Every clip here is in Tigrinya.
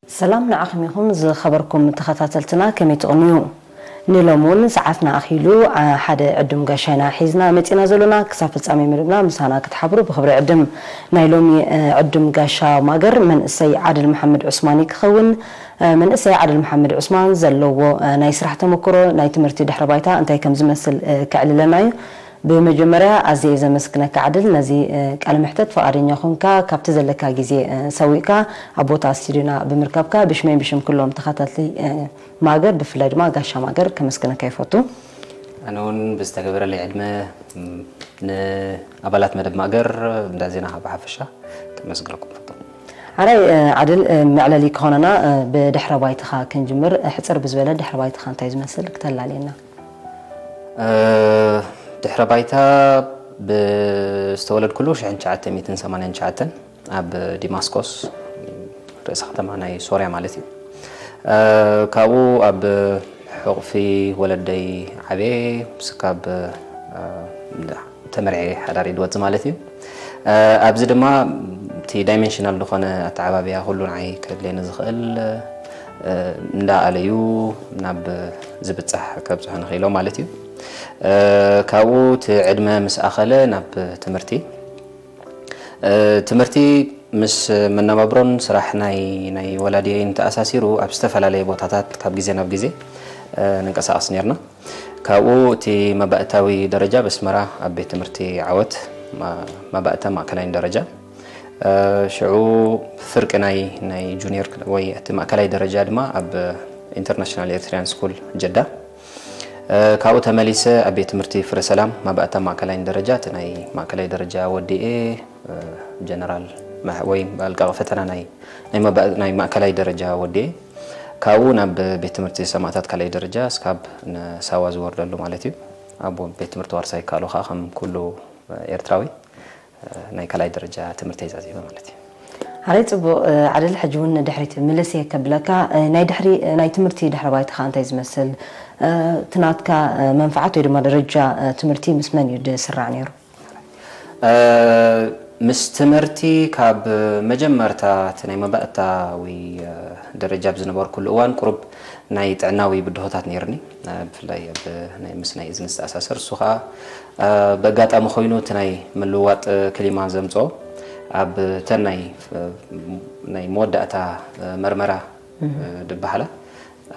ሰላም ንዓኹም ይኹን ዝኸበርኩም ተኸታተልትና፣ ከመይ ትቕንዩ? ንሎሚ እውን ሰዓትና ኣኺሉ፣ ዓ-፣ ሓደ ዕዱም ጋሻ ኢና ሒዝና መጺና ዘሎና። ክሳብ ፍጻሜ መደብና ምሳና ክትሓብሩ ብኽብሪ ዕድም። ናይ ሎሚ፣ እ፣ ዕዱም ጋሻ ማገር መንእሰይ ዓድል መሓመድ ዑስማን እዩ ክኸውን። እ፣ መንእሰይ ዓድል መሓመድ ዑስማን ዘለዎ፣ እ፣ ናይ ስራሕ ተመክሮ፣ ናይ ትምህርቲ ድሕረ ባይታ እንታይ ከም ዝመስል፣ እ፣ ከዕልለና እዩ። ብመጀመርያ ኣዝየ እየ ዘመስግነካ ዓድል፣ ነዚ፣ እ፣ ቃለ መሕተት ፍቓደኛ ኾንካ ካብቲ ዘለካ ግዜ፣ እ፣ ሰዊእካ ኣብ ቦታ ስቱዲዮና ብምርካብካ ብሽመይን ብሽም ኩሎም ተኸታተልቲ፣ እ፣ ማገር፣ ብፍላይ ድማ ጋሻ ማገር ከመስግነካ ይፈቱ። ኣነ እውን ብዝተገበረለይ ዕድመ፣ ም፣ ንኣባላት መደብ ማገር፣ እንዳ ዜናኻ ብሓፈሻ ከመስግነኩም ፈቱ። ሓራይ፣ እ፣ ዓድል፣ እ፣ መዕለሊ ክኾነና፣ እ፣ ብድሕረ ባይታኻ ክንጅምር፣ እ፣ ሕጽር ብዝበለ ድሕረ ባይታኻ እንታይ ዝመስል ክተላልየና? እ፣ ድሕረ ባይታ፣ ዝተወለድኩሉ ሽሕን ትሽዓተ ሚእትን ሰማንያን ትሽዓተን ኣብ ዲማስቆስ፣ ርእሰ ከተማ ናይ ሶርያ ማለት እዩ። እ፣ ካብኡ ኣብ ሕቑፊ ወለደይ ዓብየ፣ ስካብ፣ እ፣ ተመርዕየ ሓዳር ድወጽእ ማለት እዩ። እ፣ ኣብዚ ድማ እቲ ዳይሜንሽናል ዝኾነ ኣተዓባብያ ኩሉ ንዓይ ከድልየኒ ዝኽእል፣ እ፣ እንዳኣለዩ ናብ ዝብጻሕ ከብጽሖ ንኽኢሎ ማለት እዩ። እ፣ ካብኡ እቲ ዕድመ ምስ ኣኸለ ናብ ትምህርቲ፣ እ፣ ትምህርቲ ምስ መነባብሮን ስራሕ ናይ፣ ናይ ወላዲየይን ተኣሳሲሩ ኣብ ዝተፈላለየ ቦታታት ካብ ግዜ ናብ ግዜ፣ እ፣ ንንቀሳቐስ ነርና። ካብኡ እቲ መባእታዊ ደረጃ በስመራ ኣብ ቤት ትምህርቲ ዓወት ማ-፣ መባእታ ማእከላይን ደረጃ፣ እ፣ ሽዑ ፍርቂ ናይ፣ ናይ ጁኒየር ክለ-፣ ወይ እቲ ማእከላይ ደረጃ ድማ ኣብ ኢንተርናሽናል ኤርትሪያን ስኩል ጀዳ። እ፣ ካብኡ ተመሊሰ ኣብ ቤት ትምህርቲ ፍረ ሰላም መባእታ ማእከላይን ደረጃ፣ እቲ ናይ ማእከላይ ደረጃ ወዲኤ፣ እ፣ ጀነራል ማሕ-፣ ወይ መልቀቂ ፈተና ናይ፣ ናይ መባ-፣ ናይ ማእከላይ ደረጃ ወዲኤ፣ ካብኡ ናብ ቤት ትምህርቲ ሰማእታት ካልኣይ ደረጃ፣ ስካብ ንሳዋ ዝወርደሉ ማለት እዩ። ኣብ ቤት ትምህርቲ ዋርሳይ ይከኣሎ ከዓ ከም ኩሉ ኤርትራዊ፣ እ፣ ናይ ካልኣይ ደረጃ ትምህርተይ ዛዚመ ማለት እዩ። ሓራይ ጽቡቕ፣ እ፣ ዓድል፣ ሕጂ እውን ንድሕሪት ምልስ እየ ከብለካ። እ፣ ናይ ድሕሪ፣ እ፣ ናይ ትምህርቲ ድሕረ ባይታኻ እንታይ ዝመስል? እ፣ እቲ ናትካ፣ እ፣ መንፍዓት ወይ ድማ ደረጃ፣ እ፣ ትምህርቲ ምስ መን እዩ ዝስራዕ ነይሩ? እ፣ ምስ ትምህርቲ ካብ መጀመርታ እቲ ናይ መባእታዊ፣ እ፣ ደረጃ ኣብ ዝነበርኩሉ እዋን ቁሩብ ናይ ጥዕናዊ ብድሆታት ነይርኒ። እ፣ ብፍላይ ኣብ ናይ፣ ምስ ናይ እዝኒ ዝተኣሳሰር፣ እሱ ኸኣ፣ እ፣ ብኣጋጣሚ ኮይኑ እቲ ናይ ምልውዋጥ ክሊማ ዘምጽኦ ኣብ እተን ናይ፣ እ፣ ናይ መወዳእታ፣ እ፣ መርመራ፣ እ፣ ድበሃላ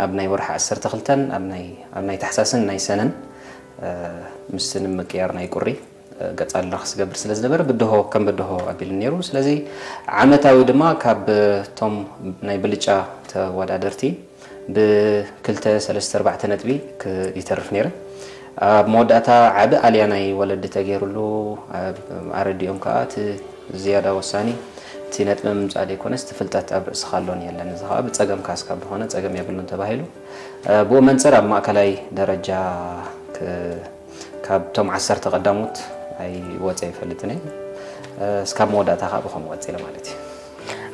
ኣብ ናይ ወርሒ ዓሰርተ ክልተን ኣብ ናይ፣ ኣብ ናይ ታሕሳስን ናይ ሰነን፣ እ፣ ምስቲ ንምቅያር ናይ ቁሪ፣ እ፣ ገጻ ላኽስ ዝገብር ስለ ዝነበረ ብድሆ ከም ብድሆ ኣቢሉ ነይሩ። ስለዚ ዓመታዊ ድማ ካብ እቶም ናይ ብልጫ ተወዳደርቲ ብክልተ፣ ሰለስተ፣ ኣርባዕተ ነጥቢ ክ-፣ ይተርፍ ነይረ። ኣብ መወዳእታ ዓቢ ኣልያ ናይ ወለዲ ተገይሩሉ፣ ኣብ ኣረዲኦም ከኣ እቲ ዝያዳ ወሳኒ እቲ ነጥቢ ምምጻእ ዘይኮነስ፣ እቲ ፍልጠት ኣብ ርእስኻ ኣሎን የለን። እዚ ከኣ ብጸገምካ ስካብ ዝኾነ ጸገም የብሉን ተባሂሉ። እ፣ ብኡ መንጽር ኣብ ማእከላይ ደረጃ ክ-፣ ካብቶም ዓሰርተ ቀዳሞት ኣይወጸ ኣይፈልጥን እየ። እ፣ እስካብ መወዳእታ ከኣ ብኸምኡ ቀጺለ ማለት እዩ።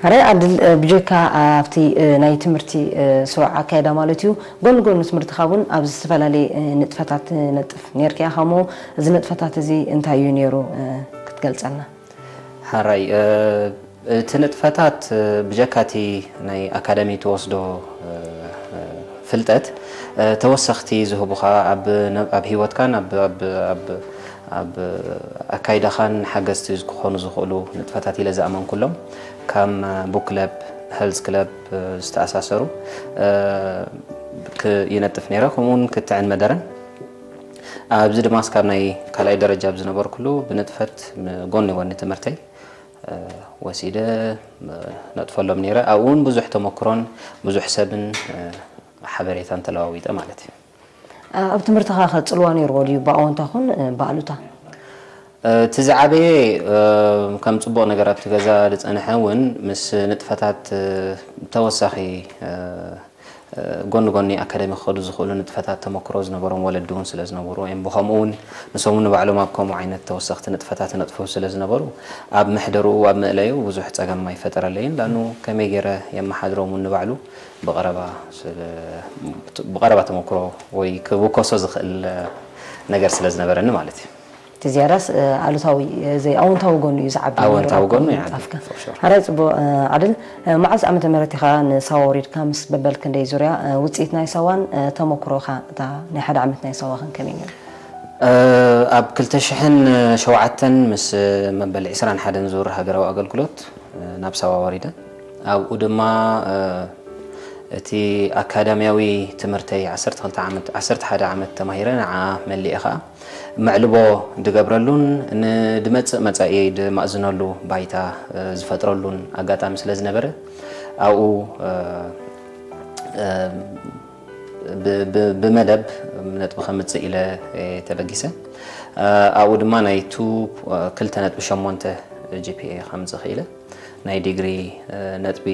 ኣረ ዓድል፣ እ፣ ብጀካ ኣብቲ፣ እ፣ ናይ ትምህርቲ፣ እ፣ ስሩዕ ኣካይዳ ማለት እዩ፣ ጎኒ ጎኒ ትምህርትኻ እውን ኣብ ዝተፈላለየ፣ እ፣ ንጥፈታት ትነጥፍ ነይርካ ኢኻ እሞ፣ እዚ ንጥፈታት እዚ እንታይ እዩ ነይሩ፣ እ፣ ክትገልጸልና? ሓራይ፣ እ፣ እቲ ንጥፈታት፣ እ፣ ብጀካ እቲ ናይ ኣካዳሚ ትወስዶ፣ እ፣ እ፣ ፍልጠት፣ እ፣ ተወሰኽቲ ዝህቡኻ ኣብ ነ-፣ ኣብ ህይወትካን ኣብ፣ ኣብ፣ ኣብ፣ ኣብ ኣካይዳኻን ሓገዝቲ ክኾኑ ዝኽእሉ ንጥፈታት ኢለ ዝኣመንኩሎም፣ ከም ቡክ ክለብ፣ ሄልዝ ክለብ፣ እ፣ ዝተኣሳሰሩ፣ እ፣ ክ-፣ ይነጥፍ ነይረ። ከምኡውን ክትዕን መደረን። ኣብዚ ድማ እስካብ ናይ ካልኣይ ደረጃ ኣብ ዝነበርኩሉ ብንጥፈት ም-፣ ጎኒ ጎኒ ትምህርተይ፣ እ፣ ወሲደ፣ እ፣ ነጥፈሎም ነይረ። ኣብኡ እውን ብዙሕ ተመክሮን ብዙሕ ሰብን፣ እ፣ ሓበሬታን ተለዋዊጠ ማለት እዩ። ኣብ ትምህርትኻ ከ ጽልዋ ነይርዎ ድዩ? ብኣወንታ ኹን፣ እ፣ ብኣሉታ? እ፣ እቲ ዝዓበየ፣ እ፣ ከም ጽቡቕ ነገር ኣብቲ ገዛ ዝጸንሐ እውን ምስ ንጥፈታት፣ እ፣ ተወሳኺ፣ እ፣ እ፣ ጎኒ ጎኒ ኣካዳሚ ክኸዱ ዝኽእሉ ንጥፈታት ተመክሮ ዝነበሮም ወለዲ እውን ስለ ዝነበሩ እዮም። ብኸምኡ እውን ንሶም እውን ንባዕሎም ኣብ ከምኡ ዓይነት ተወሰኽቲ ንጥፈታት ይነጥፉ ስለ ዝነበሩ፣ ኣብ መሕደርኡ፣ ኣብ ምእለዩ ብዙሕ ጸገም ኣይፈጠረለይን። ላኑ ከመይ ገይረ የመሓድሮም እውን ንባዕሉ ብቐረባ ስለ-፣ ብቐረባ ተመክሮ ወይ ክውከሶ ዝኽእል ነገር ስለ ዝነበረኒ ማለት እዩ። እቲ ዝያዳስ ኣሉታዊ፣ ዘይ ኣወንታዊ ጎኑ እዩ ዝዓቢ። ኣወንታዊ ጎኑ ይዓቢ፣ for sure። ሓራይ ጽቡቕ። ዓድል፣ መዓዝ ዓመተ ምህረት ኢኻ ንሳዋ ወሪድካ? ምስ በበል ክንደይ ዙርያ ውፅኢት ናይ ሳዋን ተመክሮኻ እታ ናይ ሓደ ዓመት ናይ ሳዋ ክንከመይ ነይሩ? ኣብ ክልተ ሽሕን ሸውዓተን ምስ መበል ዕስራን ሓደን ዙር ሃገራዊ ኣገልግሎት ናብ ሳዋ ወሪደ። ኣብኡ ድማ እቲ ኣካዳሚያዊ ትምህርተይ ዓሰርተ ክልተ ዓመት፣ ዓሰርተ ሓደ ዓመት ተማሂረ፣ ንዓ መሊኤ ኸዓ መዕልቦ ድገብረሉን ንድመጽእ መጻኢየይ ድማእዝነሉ ባይታ ዝፈጥረሉን ኣጋጣሚ ስለ ዝነበረ ኣብኡ ብመደብ ነጥቢ ከምጽእ ኢለ ተበጊሰ። ኣብኡ ድማ ናይ ቱ ክልተ ነጥቢ ሸሞንተ ጂ ፒ ኤ ከምጽእ ክኢለ። ናይ ዲግሪ ነጥቢ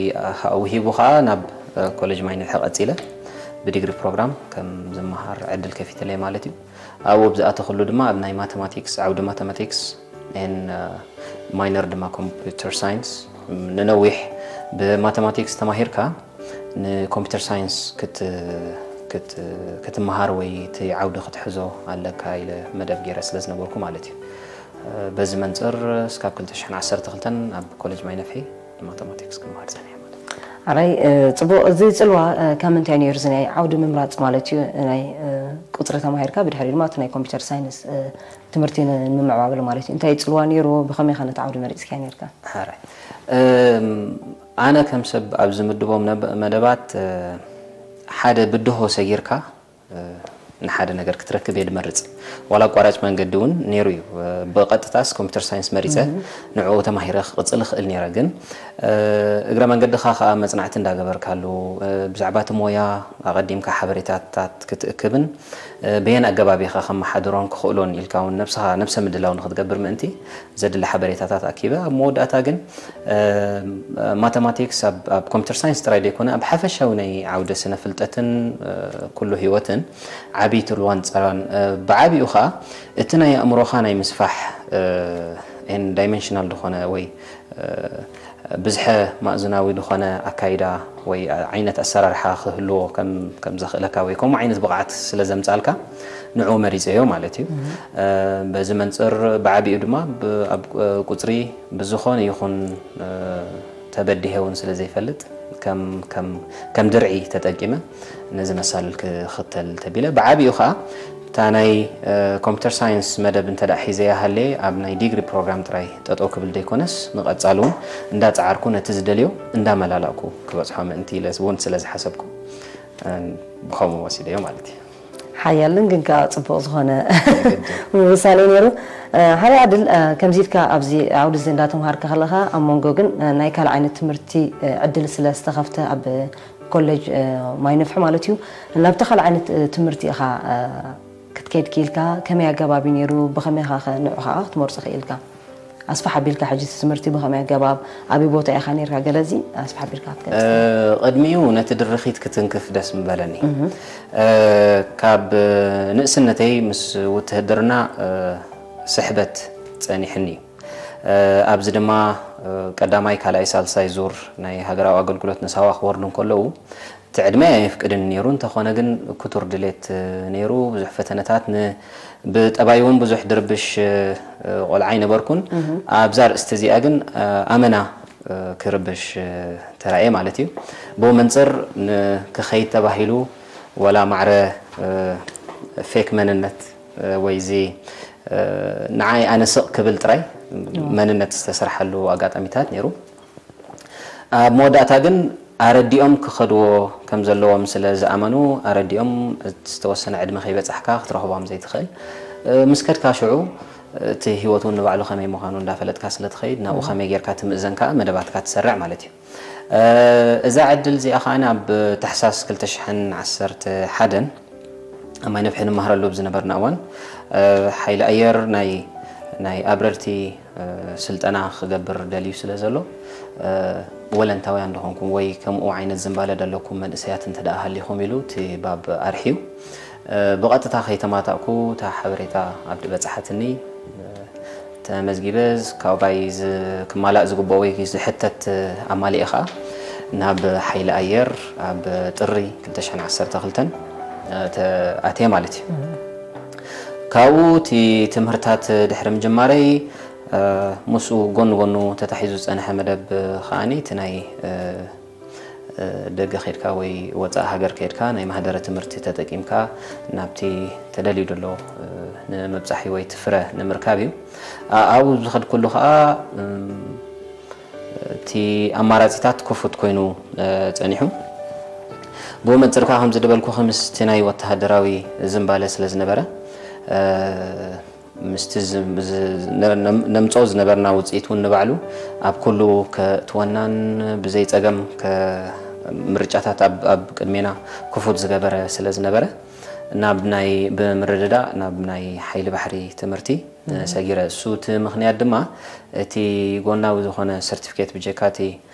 ውሂቡ ከዓ ናብ ኮሌጅ ማይነፍሒ ቀፂለ ብዲግሪ ፕሮግራም ከም ዝመሃር ዕድል ከፊትለይ ማለት እዩ። ኣብኡ ብዝኣተኽሉ ድማ ኣብ ናይ ማተማቲክስ ዓውዲ ማተማቲክስ ን ማይነር ድማ ኮምፒውተር ሳይንስ ንነዊሕ ብማተማቲክስ ተማሂርካ ንኮምፒውተር ሳይንስ ክትመሃር ወይ እቲ ዓውዲ ክትሕዞ ኣለካ ኢለ መደብ ገይረ ስለ ዝነበርኩ ማለት እዩ። በዚ መንፅር እስካብ ክልተ ሽሕን ዓሰርተ ክልተን ኣብ ኮሌጅ ማይነፍሒ ማተማቲክስ ክመሃር ፀኒሐ ማለት እዩ። ኣራይ ፅቡቅ። እዚ ፅልዋ ካብ ምንታይ ነይሩ? እዚ ናይ ዓውዲ ምምራፅ ማለት እዩ። ናይ ቁፅሪ ተማሂርካ ብድሕሪ ድማ እቲ ናይ ኮምፒውተር ሳይንስ ትምህርቲ ንምምዕባብል ማለት እዩ። እንታይ ፅልዋ ነይሩ? ብኸመይ ኸ ነቲ ዓውዲ መሪፅካዮ ነይርካ? ሓራይ ኣነ ከም ሰብ ኣብ ዝምድቦም መደባት ሓደ ብድሆ ሰጊርካ ንሓደ ነገር ክትረክብ እየ ድመርጽ። ዋላ ኣቋራጭ መንገዲ እውን ነይሩ እዩ። ብቐጥታስ ኮምፒውተር ሳይንስ መሪጸ ንዕኡ ተማሂረ ክቕጽል እኽእል ነይረ። ግን እግረ መንገድኻ ኸኣ መጽናዕቲ እንዳገበርካሉ ብዛዕባ እቲ ሞያ ኣቐዲምካ ሓበሬታታት ክትእክብን በየን ኣገባብ ኢኻ ከመሓድሮን ክኽእሎን ኢልካ እውን ነብስኻ ነብሰ ምድላው ንኽትገብር ምእንቲ ዘድሊ ሓበሬታታት ኣኪበ። ኣብ መወዳእታ ግን ማተማቲክስ ኣብ ኮምፒተር ሳይንስ ጥራይ ዘይኮነ ኣብ ሓፈሻዊ ናይ ዓውደ ስነ ፍልጠትን ኩሉ ህይወትን ዓብዪ ትልዋን ፀራን ብዓብኡ ከዓ እቲ ናይ ኣእምሮኻ ናይ ምስፋሕ ዳይሜንሽናል ዝኾነ ወይ ብዝሐ ማእዝናዊ ዝኾነ ኣካይዳ ወይ ዓይነት ኣሰራርሓ ክህልዎ ከም ዘኽእለካ ወይ ከምኡ ዓይነት ብቕዓት ስለ ዘምፃልካ ንዕኡ መሪፀዮ ማለት እዩ። በዚ መንፅር ብዓብኡ ድማ ኣብ ቁፅሪ ብዝኾነ ይኹን ተበዲሀ እውን ስለ ዘይፈልጥ ከም ድርዒ ተጠቂመ ነዚ መሳልል ክኽተል ተቢለ ብዓብኡ ከዓ እታ ናይ ኮምፒተር ሳይንስ መደብ እንተ ደኣ ሒዘያ ሃለየ ኣብ ናይ ዲግሪ ፕሮግራም ጥራይ ጠጠው ክብል ዘይኮነስ ንቐጻሊ እውን እንዳጸዓርኩ ነቲ ዝደልዮ እንዳመላላእኩ ክበጽሖ ምእንቲ ኢለ እውን ስለ ዝሓሰብኩ ብኸምኡ ወሲደዮ ማለት እዩ። ሓያልን ግን ከዓ ፅቡቕ ዝኾነ ምሳሌ ነይሩ። ሓደ ዕድል ከምዚ ኢልካ ኣብዚ ዓውዲ እዚ እንዳተምሃርካ ከለኻ ኣብ መንጎ ግን ናይ ካልእ ዓይነት ትምህርቲ ዕድል ስለ ዝተኸፍተ ኣብ ኮሌጅ ማይ ነፍሒ ማለት እዩ ናብቲ ካልእ ዓይነት ትምህርቲ ኢኻ ክትከይድ ክኢልካ ከመይ ኣገባብ እዩ ነይሩ? ብኸመይ ኢኻ ንዑ ከዓ ክትመርፆ ክኢልካ? ኣስፋሕ ኣቢልካ ሕጂ እቲ ትምህርቲ ብኸመይ ኣገባብ ኣበይ ቦታ ኢኻ ነርካ ገለ እዚ ኣስፋሕ ኣቢልካ ክትገልፅ። ቅድሚኡ ነቲ ድርኺት ክትንክፍ ደስ ምበለኒ። ካብ ንእስነተይ ምስ ውትህድርና ስሕበት ፀኒሕኒ እዩ። ኣብዚ ድማ ቀዳማይ ካልኣይ ሳልሳይ ዙር ናይ ሃገራዊ ኣገልግሎት ንሳዋ ክወርዱ እንከለዉ እቲ ዕድመ ኣየፍቅድን ነይሩ። እንተኾነ ግን ክቱር ድሌት ነይሩ። ብዙሕ ፈተነታት ን ብጠባይ እውን ብዙሕ ድርብሽ ቆልዓ ኣይነበርኩን። ኣብዛ ኣርእስቲ እዚኣ ግን ኣመና ክርብሽ ተራእየ ማለት እዩ። ብኡ መንፅር ክኸይድ ተባሂሉ ወላ ማዕረ ፌክ መንነት ወይ እዚ ንዓይ ኣነ ስቕ ክብል ጥራይ መንነት ዝተሰርሓሉ ኣጋጣሚታት ነይሩ። ኣብ መወዳእታ ግን ኣረዲኦም ክኸድዎ ከም ዘለዎም ስለ ዝኣመኑ ኣረዲኦም ዝተወሰነ ዕድመ ከይበጻሕካ ክትረኽቦም ዘይትኽእል ምስ ከድካ ሽዑ እቲ ህይወት እውን ንባዕሉ ከመይ ምዃኑ እንዳፈለጥካ ስለ ትኸይድ ናብኡ ከመይ ጌርካ ትምእዘን ከዓ መደባትካ ትሰርዕ ማለት እዩ። እዛ ዕድል እዚኣ ከዓ ኣብ ታሕሳስ ክልተ ሽሕን ዓሰርተ ሓደን ኣብ ማይ ነፍሒ ንመሃረሉ ኣብ ዝነበርና እዋን ሓይሊ ኣየር ናይ ኣብረርቲ ስልጠና ክገብር ደልዩ ስለ ዘሎ ወለንታውያን ደኾንኩም ወይ ከምኡ ዓይነት ዝንባለ ደለኩም መንእሰያት እንተ ደኣ ሃሊኹም ኢሉ እቲ ባብ ኣርሕዩ ብቐጥታ ከይተማታእኩ እታ ሓበሬታ ኣብቲ በጽሓትኒ ተመዝጊበ ካባይ ክማላእ ዝግብኦ ወይ ዝሕተት ኣማሊኤ ኸዓ ናብ ሓይሊ ኣየር ኣብ ጥሪ ክልተ ሽሕን ዓሰርተ ክልተን ኣትየ ማለት እዩ። ካብኡ እቲ ትምህርታት ድሕሪ ምጅማረይ፣ እ፣ ምስኡ ጎኒ ጎኑ ተታሒዙ ዝጸንሐ መደብ ከኣኒ እቲ ናይ፣ እ፣ እ፣ ደገ ኸድካ ወይ ወጻኢ ሃገር ከድካ ናይ ማህደረ ትምህርቲ ተጠቂምካ ናብቲ ተደልዩ ዘሎ፣ እ፣ ንምብጻሕ ወይ እቲ ፍረ ንምርካብ እዩ። ኣ-፣ ኣብኡ ዝኸድኩሉ ከኣ፣ እም፣ እቲ ኣማራጺታት ክፉት ኮይኑ፣ እ፣ ጸኒሑ። ብኡ መንጽር ከኣ ከምዚ ዝበልኩኺ ምስቲ ናይ ወተሃደራዊ ዝንባለ ስለ ዝነበረ፣ እ፣ ምስቲ ዝ-፣ ዝ-፣ ነ-፣ ነ-፣ ነምጽኦ ዝነበርና ውጽኢት እውን ንባዕሉ ኣብ ኩሉ ከእትወናን ብዘይ ጸገም ከ-፣ ምርጫታት ኣብ፣ ኣብ ቅድሜና ክፉት ዝገበረ ስለ ዝነበረ፣ ናብ ናይ፣ ብምርድዳእ ናብ ናይ ሓይሊ ባሕሪ ትምህርቲ፣ እ፣ እህ። ሰጊረ። እሱ እቲ ምኽንያት ድማ እቲ ጎናዊ ዝኾነ ሰርቲፊኬት ብጀካ እቲ፣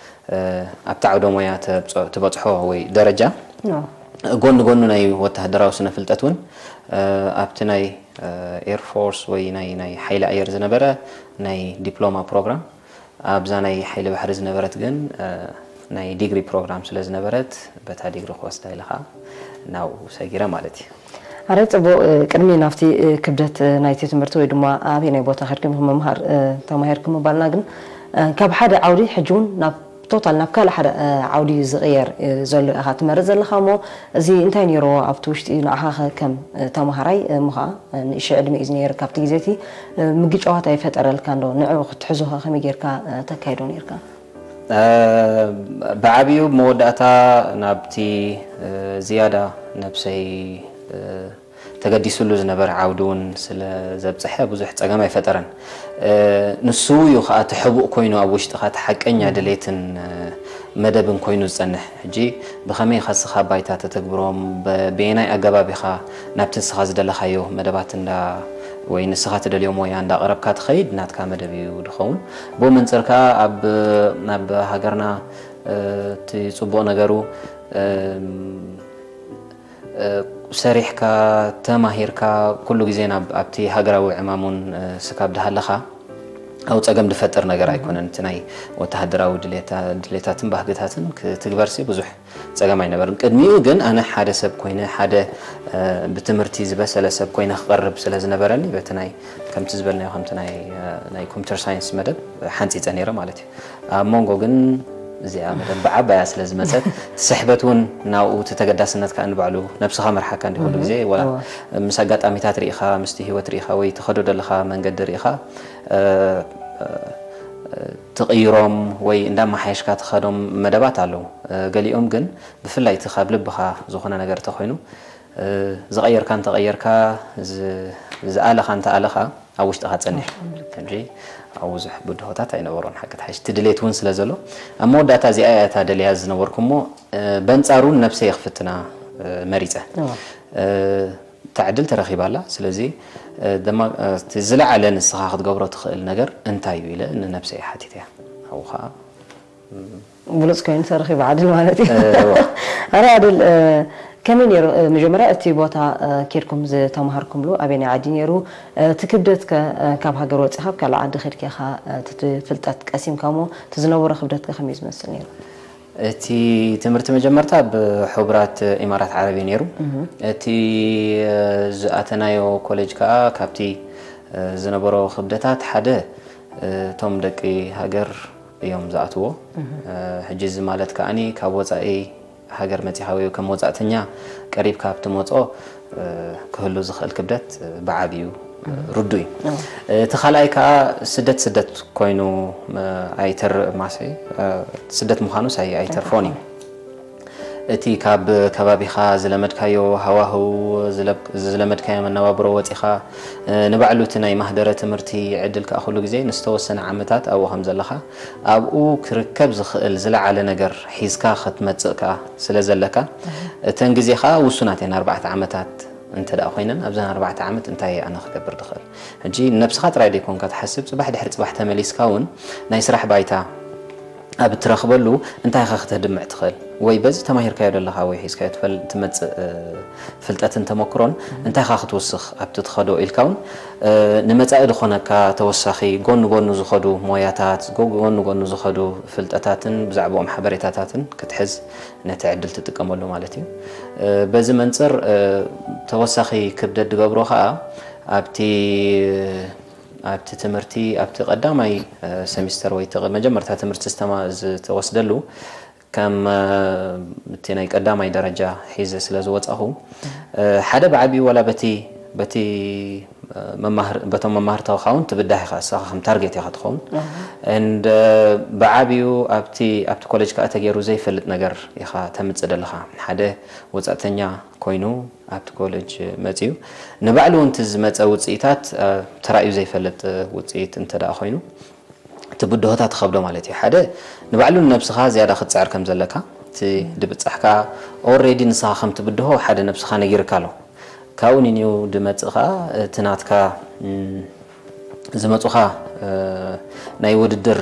እ፣ ኣብቲ ዓውደ ሞያ ተብጾ-፣ ትበጽሖ ወይ ደረጃ፣ ኖ። ጎኒ ጎኑ ናይ ወተሃደራዊ ስነ ፍልጠት እውን፣ እ፣ ኣብቲ ናይ፣ እ፣ ኤር ፎርስ ወይ ናይ፣ ናይ ሓይሊ ኣየር ዝነበረ ናይ ዲፕሎማ ፕሮግራም፣ ኣብዛ ናይ ሓይሊ ባሕሪ ዝነበረት ግን፣ እ፣ ናይ ዲግሪ ፕሮግራም ስለ ዝነበረት፣ በታ ዲግሪ ክወስዳ ኢለ ኸኣ ናብኡ ሰጊረ ማለት እዩ። ኣረ ጽቡቕ፣ እ፣ ቅድሚ ናብቲ፣ እ፣ ክብደት፣ እ፣ ናይቲ ትምህርቲ ወይ ድማ ኣበየናይ ቦታ ከድኩም ኢኹም መምሃር፣ እ፣ ተማሂርኩም ምባልና ግን፣ እ፣ ካብ ሓደ ዓውዲ ሕጂ እውን ናብ ቶታል ናብ ካልእ ሓደ፣ እ፣ ዓውዲ ዝቕየር፣ እ፣ ዘሎ ኢኻ ትመርጽ ዘለኻ እሞ፣ እዚ እንታይ ነይርዎ ኣብቲ ውሽጢ ንዓኻ ኸ ከም፣ እ፣ ተማሃራይ፣ እ፣ እሞ ኸኣ፣ እ፣ ንእሽቶ ዕድመ እዩ ዝነይር ካብቲ ግዜ እቲ፣ እ፣ ምግጫዋት ኣይፈጠረልካን ዶ? ንዕኡ ክትሕዞ ኸ ከመይ ጌርካ፣ እ፣ ተካይዶ ነይርካ? እ፣ ብዓቢኡ መወዳእታ ናብቲ፣ እ፣ ዝያዳ ነብሰይ፣ እ፣ ተገዲስሉ ዝነበረ ዓውዲ እውን ስለ ዘብጽሐ ብዙሕ ጸገም ኣይፈጠረን። እ፣ ንሱ እዩ ከኣ እቲ ሕቡእ ኮይኑ ኣብ ውሽጥኻ እቲ ሓቀኛ እም። ድሌትን፣ እ፣ መደብን ኮይኑ ዝጸንሕ። ሕጂ ብኸመይ ኢኻ ንስኻ ባይታ ተተግብሮም፣ በ-፣ በየናይ ኣገባብ ኢኻ ናብቲ ንስኻ ዝደለኻዮ መደባት እንዳ-፣ ወይ ንስኻ ትደልዮ ሞያ እንዳቐረብካ ትኸይድ ናትካ መደብ እዩ ዝኸውን። ብኡ መንጽር ከኣ ኣብ፣ ኣብ ሃገርና፣ እ፣ እቲ ጽቡቕ ነገሩ፣ እም፣ እ፣ ሰሪሕካ፣ ተማሂርካ፣ ኩሉ ግዜ ናብ፣ ኣብቲ ሃገራዊ ዕማም እውን፣ እ፣ ስካብ ድሃለኻ፣ ኣብኡ ጸገም ዝፈጥር ነገር ኣይኮነን። እቲ ናይ ወተሃደራዊ ድሌታ-፣ ድሌታትን ባህግታትን ክትግበርሲ ብዙሕ ጸገም ኣይነበርን። ቅድሚኡ ግን ኣነ ሓደ ሰብ ኮይነ፣ ሓደ፣ እ፣ ብትምህርቲ ዝበሰለ ሰብ ኮይነ ክቐርብ ስለ ዝነበረኒ፣ በቲ ናይ፣ ከምቲ ዝበልናዮ፣ ከምቲ ናይ፣ እ፣ ናይ ኮምፒውተር ሳይንስ መደብ ሓንጺጸ ነይረ ማለት እዩ። ኣብ መንጎ ግን እዚኣ መደብ ብዓባያ ስለ ዝመጸት፣ እቲ ስሕበት እውን ናብኡ፣ እቲ ተገዳስነት ከኣ ንባዕሉ ነብስኻ መርሓካ እንዲ ኩሉ እህ፣ ግዜ፣ ወላ እዋ። ምስ ኣጋጣሚታት ርኢኻ፣ ምስቲ ህይወት ርኢኻ፣ ወይ ትኸዶ ዘለኻ መንገዲ ርኢኻ፣ እ፣ እ፣ ትቕይሮም ወይ እንዳመሓየሽካ ትኸዶም መደባት ኣለዉ። እ፣ ገሊኦም ግን ብፍላይ እቲ ካብ ልብኻ ዝኾነ ነገር ተኾይኑ፣ እ፣ ዝቐየርካ እንተቐየርካ፣ ዝ-፣ ዝኣለኻ እንተኣለኻ፣ ኣብ ውሽጥኻ ጸኒሑ። ሕጂ ኣብ ብዙሕ ብድሆታት ኣይነበሮን፣ ሓቂ ተሓይሽ። እቲ ድሌት እውን ስለ ዘሎ፣ ኣብ መወዳእታ እዚኣ እያ እታ ደልያ ዝነበርኩ እሞ፣ እ፣ በንጻሩ ንነብሰይ ክፍትና፣ እ፣ መሪጸ። እዋ። እ፣ እታ ዕድል ተረኺባ ኣላ። ስለዚ፣ እ፣ ደማ-፣ እ፣ እቲ ዝለዓለ ንስኻ ክትገብሮ ትኽእል ነገር እንታይ እዩ ኢለ ንነብሰይ ሓቲተያ። ኣብኡ ኸኣ ብሉጽ ኮይኑ ተረኺቡ ዓድል ማለት እዩ። እወ። ኣረ ዓድል፣ እ፣ ከመይ ነይሩ? እ፣ መጀመርያ እቲ ቦታ፣ እ፣ ኬድኩም ዝተማሃርኩምሉ ኣበየናይ ዓዲ ነይሩ? እ፣ እቲ ክብደትከ፣ እ፣ ካብ ሃገር ወጺኻ ኣብ ካልእ ዓዲ ኸድካ ኢኻ፣ እ፣ እቲ ፍልጠት ቀሲምካ እሞ፣ እቲ ዝነበሮ ክብደትከ ከመይ ዝመስል ነይሩ? እቲ ትምህርቲ መጀመርታ ኣብ ሕቡራት ኢማራት ዓረብ እዩ ነይሩ። እህ። እቲ፣ እ፣ ዝኣተናዮ ኮሌጅ ከኣ ካብቲ፣ እ፣ ዝነበሮ ክብደታት ሓደ፣ እ፣ እቶም ደቂ ሃገር እዮም ዝኣትዎ። እህ። እ፣ ሕጂ እዚ ማለት ከኣኒ ካብ ወጻኢ ሃገር መጺኻ ወይ ከም ወጻእተኛ ቀሪብካ ኣብ ትመጾ፣ እ፣ ክህሉ ዝኽእል ክብደት፣ እ፣ ብዓቢኡ፣ እ፣ እህ። ርዱእ እዩ። እህ። እቲ ካልኣይ ከኣ ስደት ስደት ኮይኑ፣ እ፣ ኣይተር-፣ ማሰይ፣ እ፣ ስደት ምዃኑስ ኣይ-፣ ኣይተርፎን እዩ። ኣይተርፎን። እቲ ካብ ከባቢኻ ዝለመድካዮ ሃዋህው፣ ዝለብ-፣ ዝለመድካዮ መነባብሮ ወጺኻ፣ እ፣ ንባዕሉ እቲ ናይ ማህደረ ትምህርቲ ዕድል ከኣ ኩሉ ግዜ ንዝተወሰነ ዓመታት ኣብኡ ከም ዘለኻ፣ ኣብኡ ክርከብ ዝኽእል ዝለዓለ ነገር ሒዝካ ክትመጽእ ከኣ ስለ ዘለካ፣ እተን ግዜ ከኣ ውሱናት እየን፣ ኣርባዕተ ዓመታት እንተ ደኣ ኮይነን፣ ኣብዘን ኣርባዕተ ዓመት እንታይ እየ ኣነ ክገብር ዝኽእል? ሕጂ ንነብስኻ ጥራይ ደይኮንካ ትሓስብ፣ ጽባሕ ድሕሪ ጽባሕ ተመሊስካ እውን ናይ ስራሕ ባይታ ኣብ እትረኽበሉ እንታይ ኢኻ ክተድምዕ ትኽእል? ወይ በዚ ተማሂርካዮ ዘለኻ ወይ ሒዝካዮ ትፈል-፣ ትመጽእ፣ እ፣ ፍልጠትን ተመክሮን እንታይ ኢኻ ክትውስኽ ኣብቲ ትኸዶ ኢልካ እውን፣ እ፣ ንመጻኢ ዝኾነካ ተወሳኺ ጎኒ ጎኑ ዝኸዱ ሞያታት፣ ጎ-፣ ጎኒ ጎኑ ዝኸዱ ፍልጠታትን ብዛዕባኦም ሓበሬታታትን ክትሕዝ ነቲ ዕድል ትጥቀመሉ ማለት እዩ። እ፣ በዚ መንጽር፣ እ፣ ተወሳኺ ክብደት ዝገብሮ ኸኣ ኣብቲ ኣብቲ ትምህርቲ ኣብቲ ቀዳማይ ሰሚስተር ወይ መጀመርታ ትምህርቲ ዝተወስደሉ ከም እቲ ናይ ቀዳማይ ደረጃ ሒዘ ስለ ዝወፃኹ ሓደ ብዓብዩ ዋላ በቲ በቲ በቶም መማህርትኻ እውን ትብዳህ ኢኻ። እሳኻ ከም ታርጌት ኢኻ ትኸውን። And ብዓብዩ ኣብቲ ኣብቲ ኮሌጅ ከዓ ተገይሩ ዘይፈልጥ ነገር ኢኻ ተምፅእ ደለኻ። ሓደ ወፃእተኛ ኮይኑ ኣብቲ ኮሌጅ መፅዩ ንባዕሉ እውን እቲ ዝመፀ ውፅኢታት ተራእዩ ዘይፈልጥ ውፅኢት እንተ ደኣ ኮይኑ እቲ ብድሆታት ትኸብዶ ማለት እዩ። ሓደ ንባዕሉ ንነብስኻ ዝያዳ ክትፅዕር ከም ዘለካ እቲ ድብፃሕካ ኦሬዲ ንስኻ ከም ትብድሆ ሓደ ነብስኻ ነጊርካ ኣሎ። ካብኡ ንንዩ ድመፅእ ከዓ እቲ ናትካ ዝመፁኻ ናይ ውድድር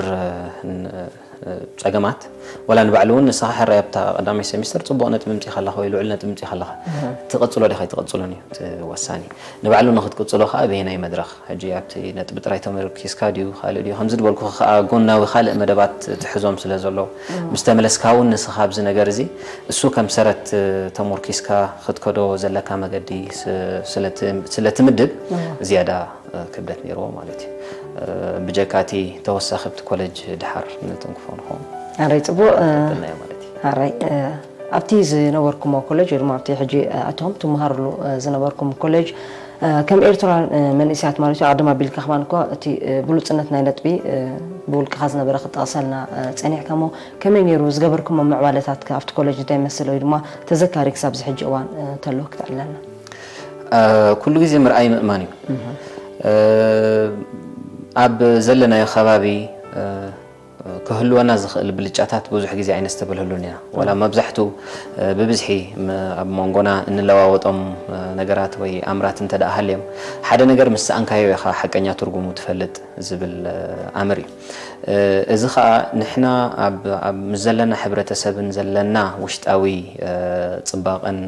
ፀገማት ወላ ንባዕሉ እውን ንስኻ ሕራይ ኣብታ ቀዳማይ ሴሚስተር ፅቡቕ ነጥቢ ምፂኻ ኣለኻ ወይ ልዑል ነጥቢ ምፂኻ ኣለኻ ትቕፅሎ ዲኻ ኣይትቕፅሎን እዩ እቲ ወሳኒ። ንባዕሉ ንኽትቅፅሎ ከዓ በየናይ መድረኽ ሕጂ ኣብቲ ነጥቢ ጥራይ ተመርኪስካ ድዩ ካልእ ድዩ ከምዚ ዝበልኩ ከዓ ጎናዊ ካልእ መደባት ትሕዞም ስለ ዘሎ ምስ ተመለስካ እውን ንስኻ ኣብዚ ነገር እዚ እሱ ከም ሰረት ተሞርኪስካ ክትከዶ ዘለካ መገዲ ስለ ትምድብ ዝያዳ ክብደት ነይርዎ ማለት እዩ። ብጀካ እቲ ተወሳኺ ኣብቲ ኮሌጅ ድሓር ንትንክፎ ንኸውን ኣረይ ጽቡቅ ቀጥልና ማለት እዩ። ኣረይ ኣብቲ ዝነበርኩሞ ኮሌጅ ወይ ድማ ኣብቲ ሕጂ ኣቶም ትመሃርሉ ዝነበርኩም ኮሌጅ ከም ኤርትራውያን መንእሰያት ማለት እዩ። ኣደም ኣቢልካ ከማን እኮ እቲ ብሉጽነት ናይ ነጥቢ ብውልቅኻ ዝነበረ ክጠቕሰልና ጸኒሕካ እሞ ከመይ ነይሩ ዝገበርኩሞ ምዕባለታት ኣብቲ ኮሌጅ እንታይ ይመስል ወይ ድማ ተዘካሪ ክሳብ ዝሕጂ እዋን ተሎ ክተዕልለና። ኩሉ ግዜ ምርኣይ ምእማን እዩ። ኣብ ዘለናዮ ከባቢ ክህልወና ዝኽእል ብልጫታት ብዙሕ ግዜ ኣይነስተብህለሉን ኢና። ዋላ መብዛሕቱ ብብዝሒ ኣብ መንጎና እንለዋወጦም ነገራት ወይ ኣምራት እንተ ደኣ ሃልዮም ሓደ ነገር ምስ ሰኣንካዮ ኢኻ ሓቀኛ ትርጉሙ ትፈልጥ ዝብል ኣምር እዩ። እዚ ኸኣ ንሕና ኣብ ምስ ዘለና ሕብረተሰብን ዘለና ውሽጣዊ ጽባቐን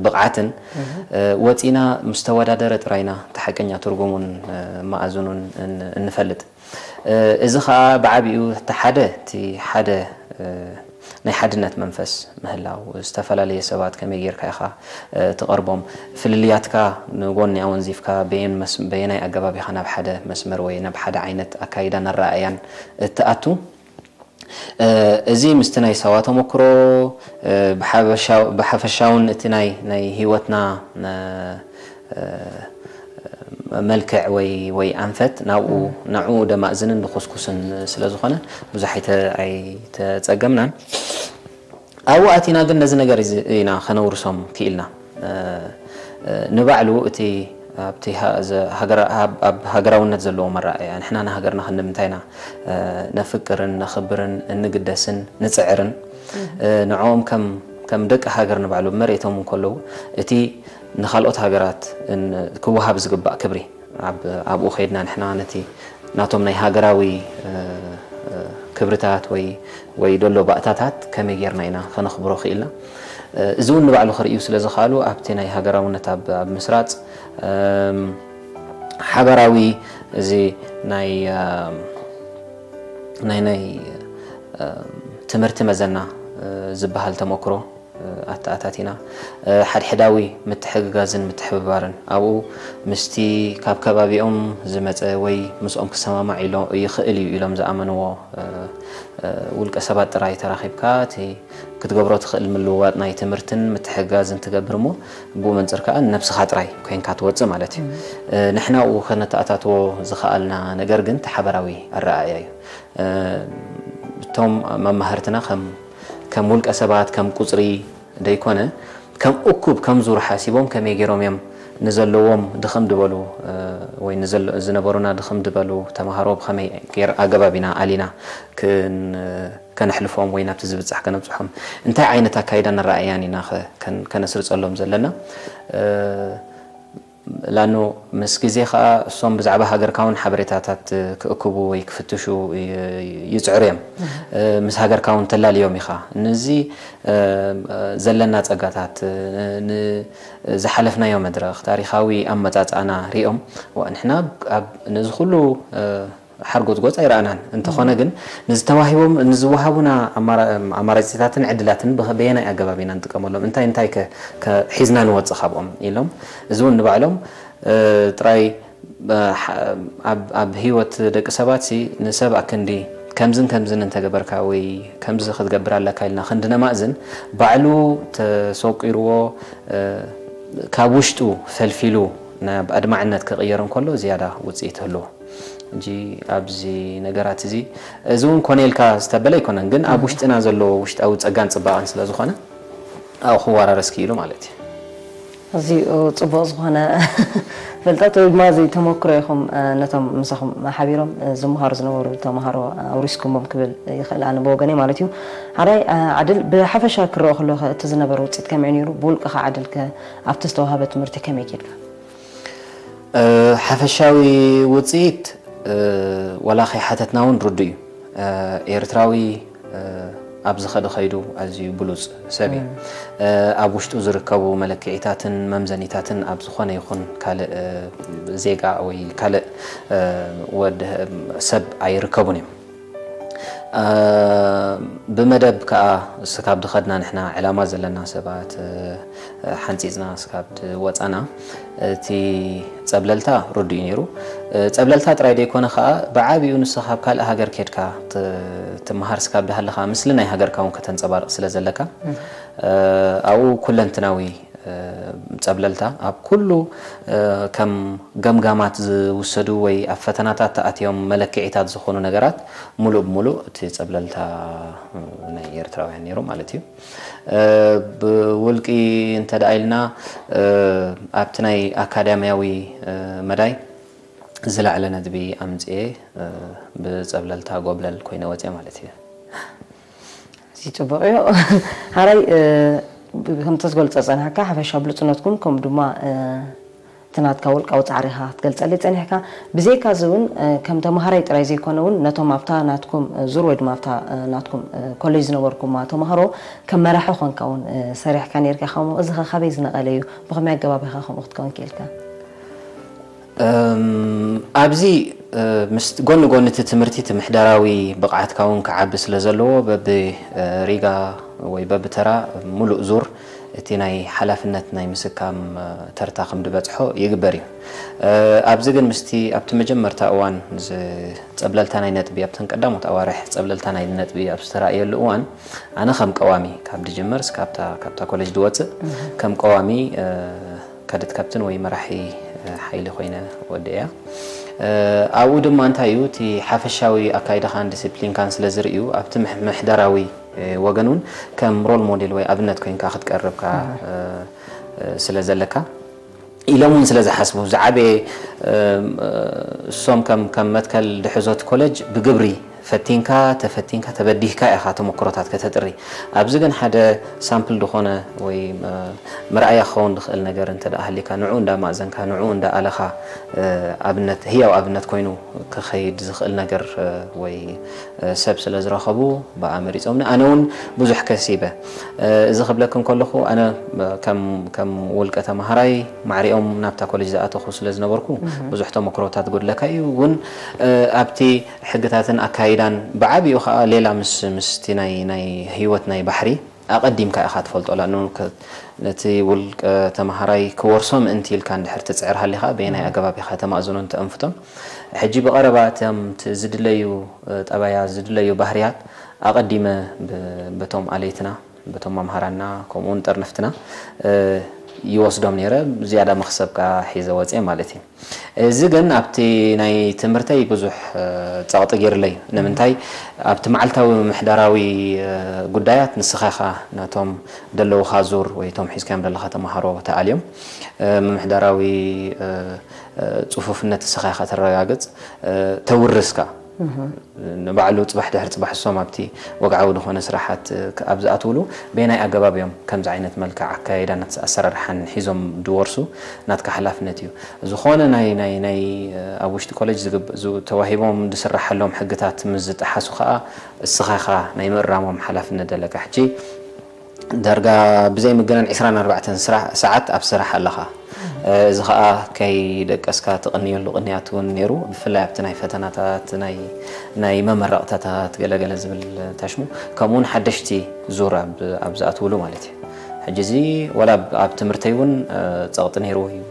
ብቕዓትን ወጺና ምስ ተወዳደረ ጥራይና እቲ ሓቀኛ ትርጉሙን መኣዝኑን እንፈልጥ። እዚ ኸኣ ብዓቢኡ እቲ ሓደ እቲ ሓደ ናይ ሓድነት መንፈስ ምህላው ዝተፈላለየ ሰባት ከመይ ጌርካ ኢኻ ትቐርቦም ፍልልያትካ ንጎኒ ኣወንዚፍካ በየናይ ኣገባብ ኢኻ ናብ ሓደ መስመር ወይ ናብ ሓደ ዓይነት ኣካይዳን ኣረኣእያን እትኣቱ እዚ ምስቲ ናይ ሳዋ ተመክሮ ብሓፈሻውን እቲ ናይ ናይ ህይወትና መልክዕ ወይ ወይ ኣንፈት ናብኡ ንዕኡ ደማእዝንን ድኹስኩስን ስለ ዝኾነ ብዙሕ ኣይተጸገምናን። ኣብኡ ኣቲና ግን ነዚ ነገር ኢና ከነውርሶም ክኢልና። ንባዕሉ እቲ ኣብቲ ኣብ ሃገራውነት ዘለዎ መረኣያ ንሕና ንሃገርና ክንዲ ምንታይና ነፍቅርን ነኽብርን እንግደስን ንፅዕርን ንዕኦም ከም ደቂ ሃገር ንባዕሉ መሬቶም እንከለዉ እቲ ንካልኦት ሃገራት ክወሃብ ዝግባእ ክብሪ ኣብኡ ከይድና ንሕና ነቲ ናቶም ናይ ሃገራዊ ክብርታት ወይ ወይ ደሎ ባእታታት ከመይ ጌርና ኢና ከነኽብሮ ክኢልና እዚ እውን ንባዕሉ ክርእዩ ስለ ዝኽኣሉ ኣብቲ ናይ ሃገራውነት ኣብ ምስራፅ ሓበራዊ እዚ ናይ ናይ ናይ ትምህርቲ መዘና ዝበሃል ተመክሮ ኣተኣታቲና ሓድሕዳዊ ምትሕግጋዝን ምትሕብባርን ኣብኡ ምስቲ ካብ ከባቢኦም ዝመፀ ወይ ምስኦም ክሰማማዕ ኢሎ ይኽእል እዩ ኢሎም ዝኣመንዎ ውልቀ ሰባት ጥራይ ተራኺብካ እቲ ክትገብሮ ትኽእል ምልውዋጥ ናይ ትምህርትን ምትሕግጋዝን ትገብር እሞ ብኡ መንፅር ከዓ ንነብስኻ ጥራይ ኮይንካ ትወፅእ ማለት እዩ። ንሕና ኣብኡ ከነተኣታትዎ ዝኸኣልና ነገር ግን እቲ ሓበራዊ ኣረኣእያ እዩ። እቶም መማህርትና ከም ከም ውልቀ ሰባት ከም ቁፅሪ ደይኮነ ከም እኩብ ከም ዙር ሓሲቦም ከመይ ገይሮም እዮም ንዘለዎም ድኽም ድበሉ ወይ ዝነበሩና ድኽም ድበሉ ተምሃሮ ብኸመይ ገይር ኣገባብ ኢና ኣሊና ከነሕልፎም ወይ ናብቲ ዝብፃሕ ከነብፅሖም እንታይ ዓይነት ኣካይዳን ኣረኣእያን ኢና ከነስርፀሎም ዘለና። ላኖ ምስ ግዜ ከዓ እሶም ብዛዕባ ሃገርካ እውን ሓበሬታታት ክእክቡ ወይ ክፍትሹ ይፅዕሩ እዮም። ምስ ሃገርካ እውን ተላልዮም ኢኻ። ንዚ ዘለና ፀጋታት፣ ንዝሓለፍናዮ መድረኽ፣ ታሪኻዊ ኣመፃፅኣና ሪኦም ንሕና ነዚ ኩሉ ሓርጎፅጎፅ ኣይረኣናን። እንተኾነ ግን ንዝተዋሂቦም ንዝወሃቡና ኣማራፂታትን ዕድላትን በየናይ ኣገባብ ኢና ንጥቀመሎም? እንታይ እንታይ ሒዝና ንወፅእ ካብኦም ኢሎም እዚ እውን ንባዕሎም ጥራይ ኣብ ህይወት ደቂ ሰባት ሲ ንሰብ ኣክንዲ ከምዝን ከምዝን እንተገበርካ ወይ ከምዚ ክትገብር ኣለካ ኢልና ክንዲ ነማእዝን ባዕሉ ተሰቂርዎ ካብ ውሽጡ ፈልፊሉ ናብ ኣድማዕነት ክቕየር እንከሎ ዝያዳ ውፅኢት ኣለዎ። እንጂ ኣብዚ ነገራት እዚ እዚ እውን ኮነ ኢልካ ዝተበለ ኣይኮነን፣ ግን ኣብ ውሽጥና ዘሎ ውሽጣዊ ፀጋን ፅባቐን ስለ ዝኾነ ኣብኡ ክወራረስ ክኢሉ ማለት እዩ። ኣዝዩ ጽቡቕ ዝኾነ ፍልጠት ወይ ድማ እዚ ተመክሮ ኢኹም ነቶም ምሳኹም ሓቢሮም ዝመሃሩ ዝነበሩ ተምሃሮ ኣውሪስኩሞም ክብል ይኽእል ኣነ ብወገነይ ማለት እዩ። ሓራይ ዓድል ብሓፈሻ ክረኦ ከሎ እቲ ዝነበረ ውፅኢት ከመይ ነይሩ? ብውልቅኻ ዓድል ኣብቲ ዝተዋሃበ ትምህርቲ ከመይ ጌድካ? ሓፈሻዊ ውፅኢት ዋላ ከይሓተትና እውን ርዱእ እዩ። ኤርትራዊ ኣብ ዝኸደ ከይዱ ኣዝዩ ብሉፅ ሰብ እዩ። ኣብ ውሽጡ ዝርከቡ መለክዒታትን መምዘኒታትን ኣብ ዝኾነ ይኹን ካልእ ዜጋ ወይ ካልእ ወድ ሰብ ኣይርከቡን እዮም። ብመደብ ከዓ ስካብ ዝኸድና ንሕና ዕላማ ዘለና ሰባት ሓንፂፅና ስካብ ዝወፃና እቲ ፀብለልታ ርዱእ እዩ ነይሩ። ፀብለልታ ጥራይ ዘይኮነ ከዓ ብዓብኡ ንስኻ ካብ ካልእ ሃገር ኬድካ ትመሃር ስካብ ዝሃለኻ ምስሊ ናይ ሃገርካ እውን ከተንፀባርቕ ስለ ዘለካ ኣብኡ ኩለንትናዊ ፀብለልታ ኣብ ኩሉ ከም ገምጋማት ዝውሰዱ ወይ ኣብ ፈተናታት ተኣትዮም መለክዒታት ዝኾኑ ነገራት ሙሉእ ብሙሉእ እቲ ፀብለልታ ናይ ኤርትራውያን ነይሩ ማለት እዩ። ብውልቂ እንተ ደኣ ኢልና ኣብቲ ናይ ኣካዳሚያዊ መዳይ ዝለዓለ ነጥቢ ኣምፅኤ ብፀብለልታ ጎብለል ኮይነ ወፅኤ ማለት እዩ። እዚ ፅቡቕ እዩ። ሓራይ ከምቲ ዝገልፆ ፀናሕካ ሓፈሻ ብሉፅነትኩም ከምኡ ድማ እቲ ናትካ ውልቃዊ ፃዕሪኻ ክትገልፀለይ ፀኒሕካ። ብዘይካ እዚ እውን ከም ተምሃራይ ጥራይ ዘይኮነ እውን ነቶም ኣብታ ናትኩም ዙር ወይ ድማ ኣብታ ናትኩም ኮሌጅ ዝነበርኩማ ተምሃሮ ከም መራሒ ኮንካ እውን ሰሪሕካ ነርካ። ከምኡ እዚ ኸ ካበይ ዝነቐለ እዩ? ብኸመይ ኣገባብ ኢኻ ከምኡ ክትከውን ክኢልካ? ኣብዚ ምስ ጎኒ ጎኒ እቲ ትምህርቲ እቲ ምሕደራዊ ብቕዓትካ እውን ክዓቢ ስለ ዘለዎ በቢ ሪጋ ወይ በቢ ተራ ሙሉእ ዙር እቲ ናይ ሓላፍነት ናይ ምስካም ተርታ ከም ዝበፅሖ ይግበር እዩ። ኣብዚ ግን ምስቲ ኣብቲ መጀመርታ እዋን ጸብለልታ ናይ ነጥቢ ኣብተን ቀዳሞት ኣዋርሕ ጸብለልታ ናይ ነጥቢ ኣብ ዝተራእየሉ እዋን ኣነ ከም ቀዋሚ ካብ ድጅመር እስካብታ ካብታ ኮሌጅ ድወፅእ ከም ቀዋሚ ካደት ካፕትን ወይ መራሒ ሓይሊ ኮይነ ወደ እያ። ኣብኡ ድማ እንታይ እዩ እቲ ሓፈሻዊ ኣካይዳኻን ዲስፕሊንካን ስለ ዝርእዩ ኣብቲ ምሕደራዊ ወገን እውን ከም ሮል ሞዴል ወይ ኣብነት ኮይንካ ክትቀርብካ ስለ ዘለካ ኢሎም እውን ስለ ዝሓስቡ ዝዓበየ እሶም ከም ከም መትከል ድሕዞት ኮለጅ ብግብሪ ፈቲንካ ተፈቲንካ ተበዲህካ ኢኻ ተመክሮታት ከተጥሪ። ኣብዚ ግን ሓደ ሳምፕል ዝኾነ ወይ መርኣያ ክኸውን ዝኽእል ነገር እንተ ደኣ ሃሊካ ንዕኡ እንዳ ማእዘንካ ንዕኡ እንዳ ኣለኻ ኣብነት ህያው ኣብነት ኮይኑ ክኸይድ ዝኽእል ነገር ወይ ሰብ ስለ ዝረኸቡ ብኣ መሪጾምኒ። ኣነ እውን ብዙሕ ከሲበ። እዚ ክብለክን ከለኹ ኣነ ከም ከም ውልቀ ተማሃራይ ማዕሪኦም ናብታ ኮሌጅ ዝኣተኹ ስለ ዝነበርኩ ብዙሕ ተመክሮታት ጎድለካ እዩ እውን ኣብቲ ሕግታትን ኣካይዳን ብዓቢኡ ከዓ ሌላ ምስ ምስቲ ናይ ናይ ህይወት ናይ ባሕሪ ኣቐዲምካ ኢኻ ትፈልጦ ላ ነቲ ውልቀ ተማሃራይ ክወርሶ ምእንቲ ኢልካ እንድሕር ትፅዕር ሃሊኻ በየናይ ኣገባብ ኢኻ ተማእዝኖን ተእንፍቶን ሕጂ ብቐረባ እቶም ዝድለዩ ጠባያ ዝድለዩ ባህርያት ኣቐዲመ በቶም ኣለይትና በቶም መምሃራንና ከምኡ እውን ጠርነፍትና ይወስዶም ነይረ ዝያዳ መኽሰብ ከዓ ሒዘ ወፅየ ማለት እዩ። እዚ ግን ኣብቲ ናይ ትምህርተይ ብዙሕ ፀቕጢ ገይርለይ እዩ። ንምንታይ ኣብቲ መዓልታዊ ምምሕዳራዊ ጉዳያት ንስኻ ኢኻ ነቶም ደለውኻ ዙር ወይ እቶም ሒዝካዮም ዘለኻ ተምሃሮ ተኣልዮም ምምሕዳራዊ ፅፉፍነት ንስኻ ኢኻ ተረጋግፅ ተውርስ ከዓ ንባዕሉ ፅባሕ ድሕሪ ፅባሕ እሶም ኣብቲ ወግዓዊ ዝኾነ ስራሓት ኣብ ዝኣትውሉ በየናይ ኣገባብ እዮም ከምዚ ዓይነት መልክዕ ኣካይዳን ኣሰራርሓን ሒዞም ድወርሱ ናትካ ሓላፍነት እዩ። ዝኾነ ናይ ናይ ናይ ኣብ ውሽጢ ኮሌጅ ተዋሂቦም ዝስራሓሎም ሕግታት ምስ ዝጠሓሱ ከዓ እስኻ ኢኻ ናይ ምእራሞም ሓላፍነት ዘለካ። ሕጂ ዳርጋ ብዘይ ምግናን ዕስራን ኣርባዕተን ሰዓት ኣብ ስራሕ ኣለኻ። እዚ ከዓ ከይደቀስካ ትቕንየሉ ቅንያት እውን ነይሩ። ብፍላይ ኣብቲ ናይ ፈተናታት ናይ መመረቕታታት ገለገለ ዝብል ታሽሙ ከምኡውን ሓደሽቲ ዙር ኣብ ዝኣትውሉ ማለት እዩ። ሕጂ እዚ ወላ ኣብ ትምህርተይ እውን ፀቕጢ ነይርዎ እዩ።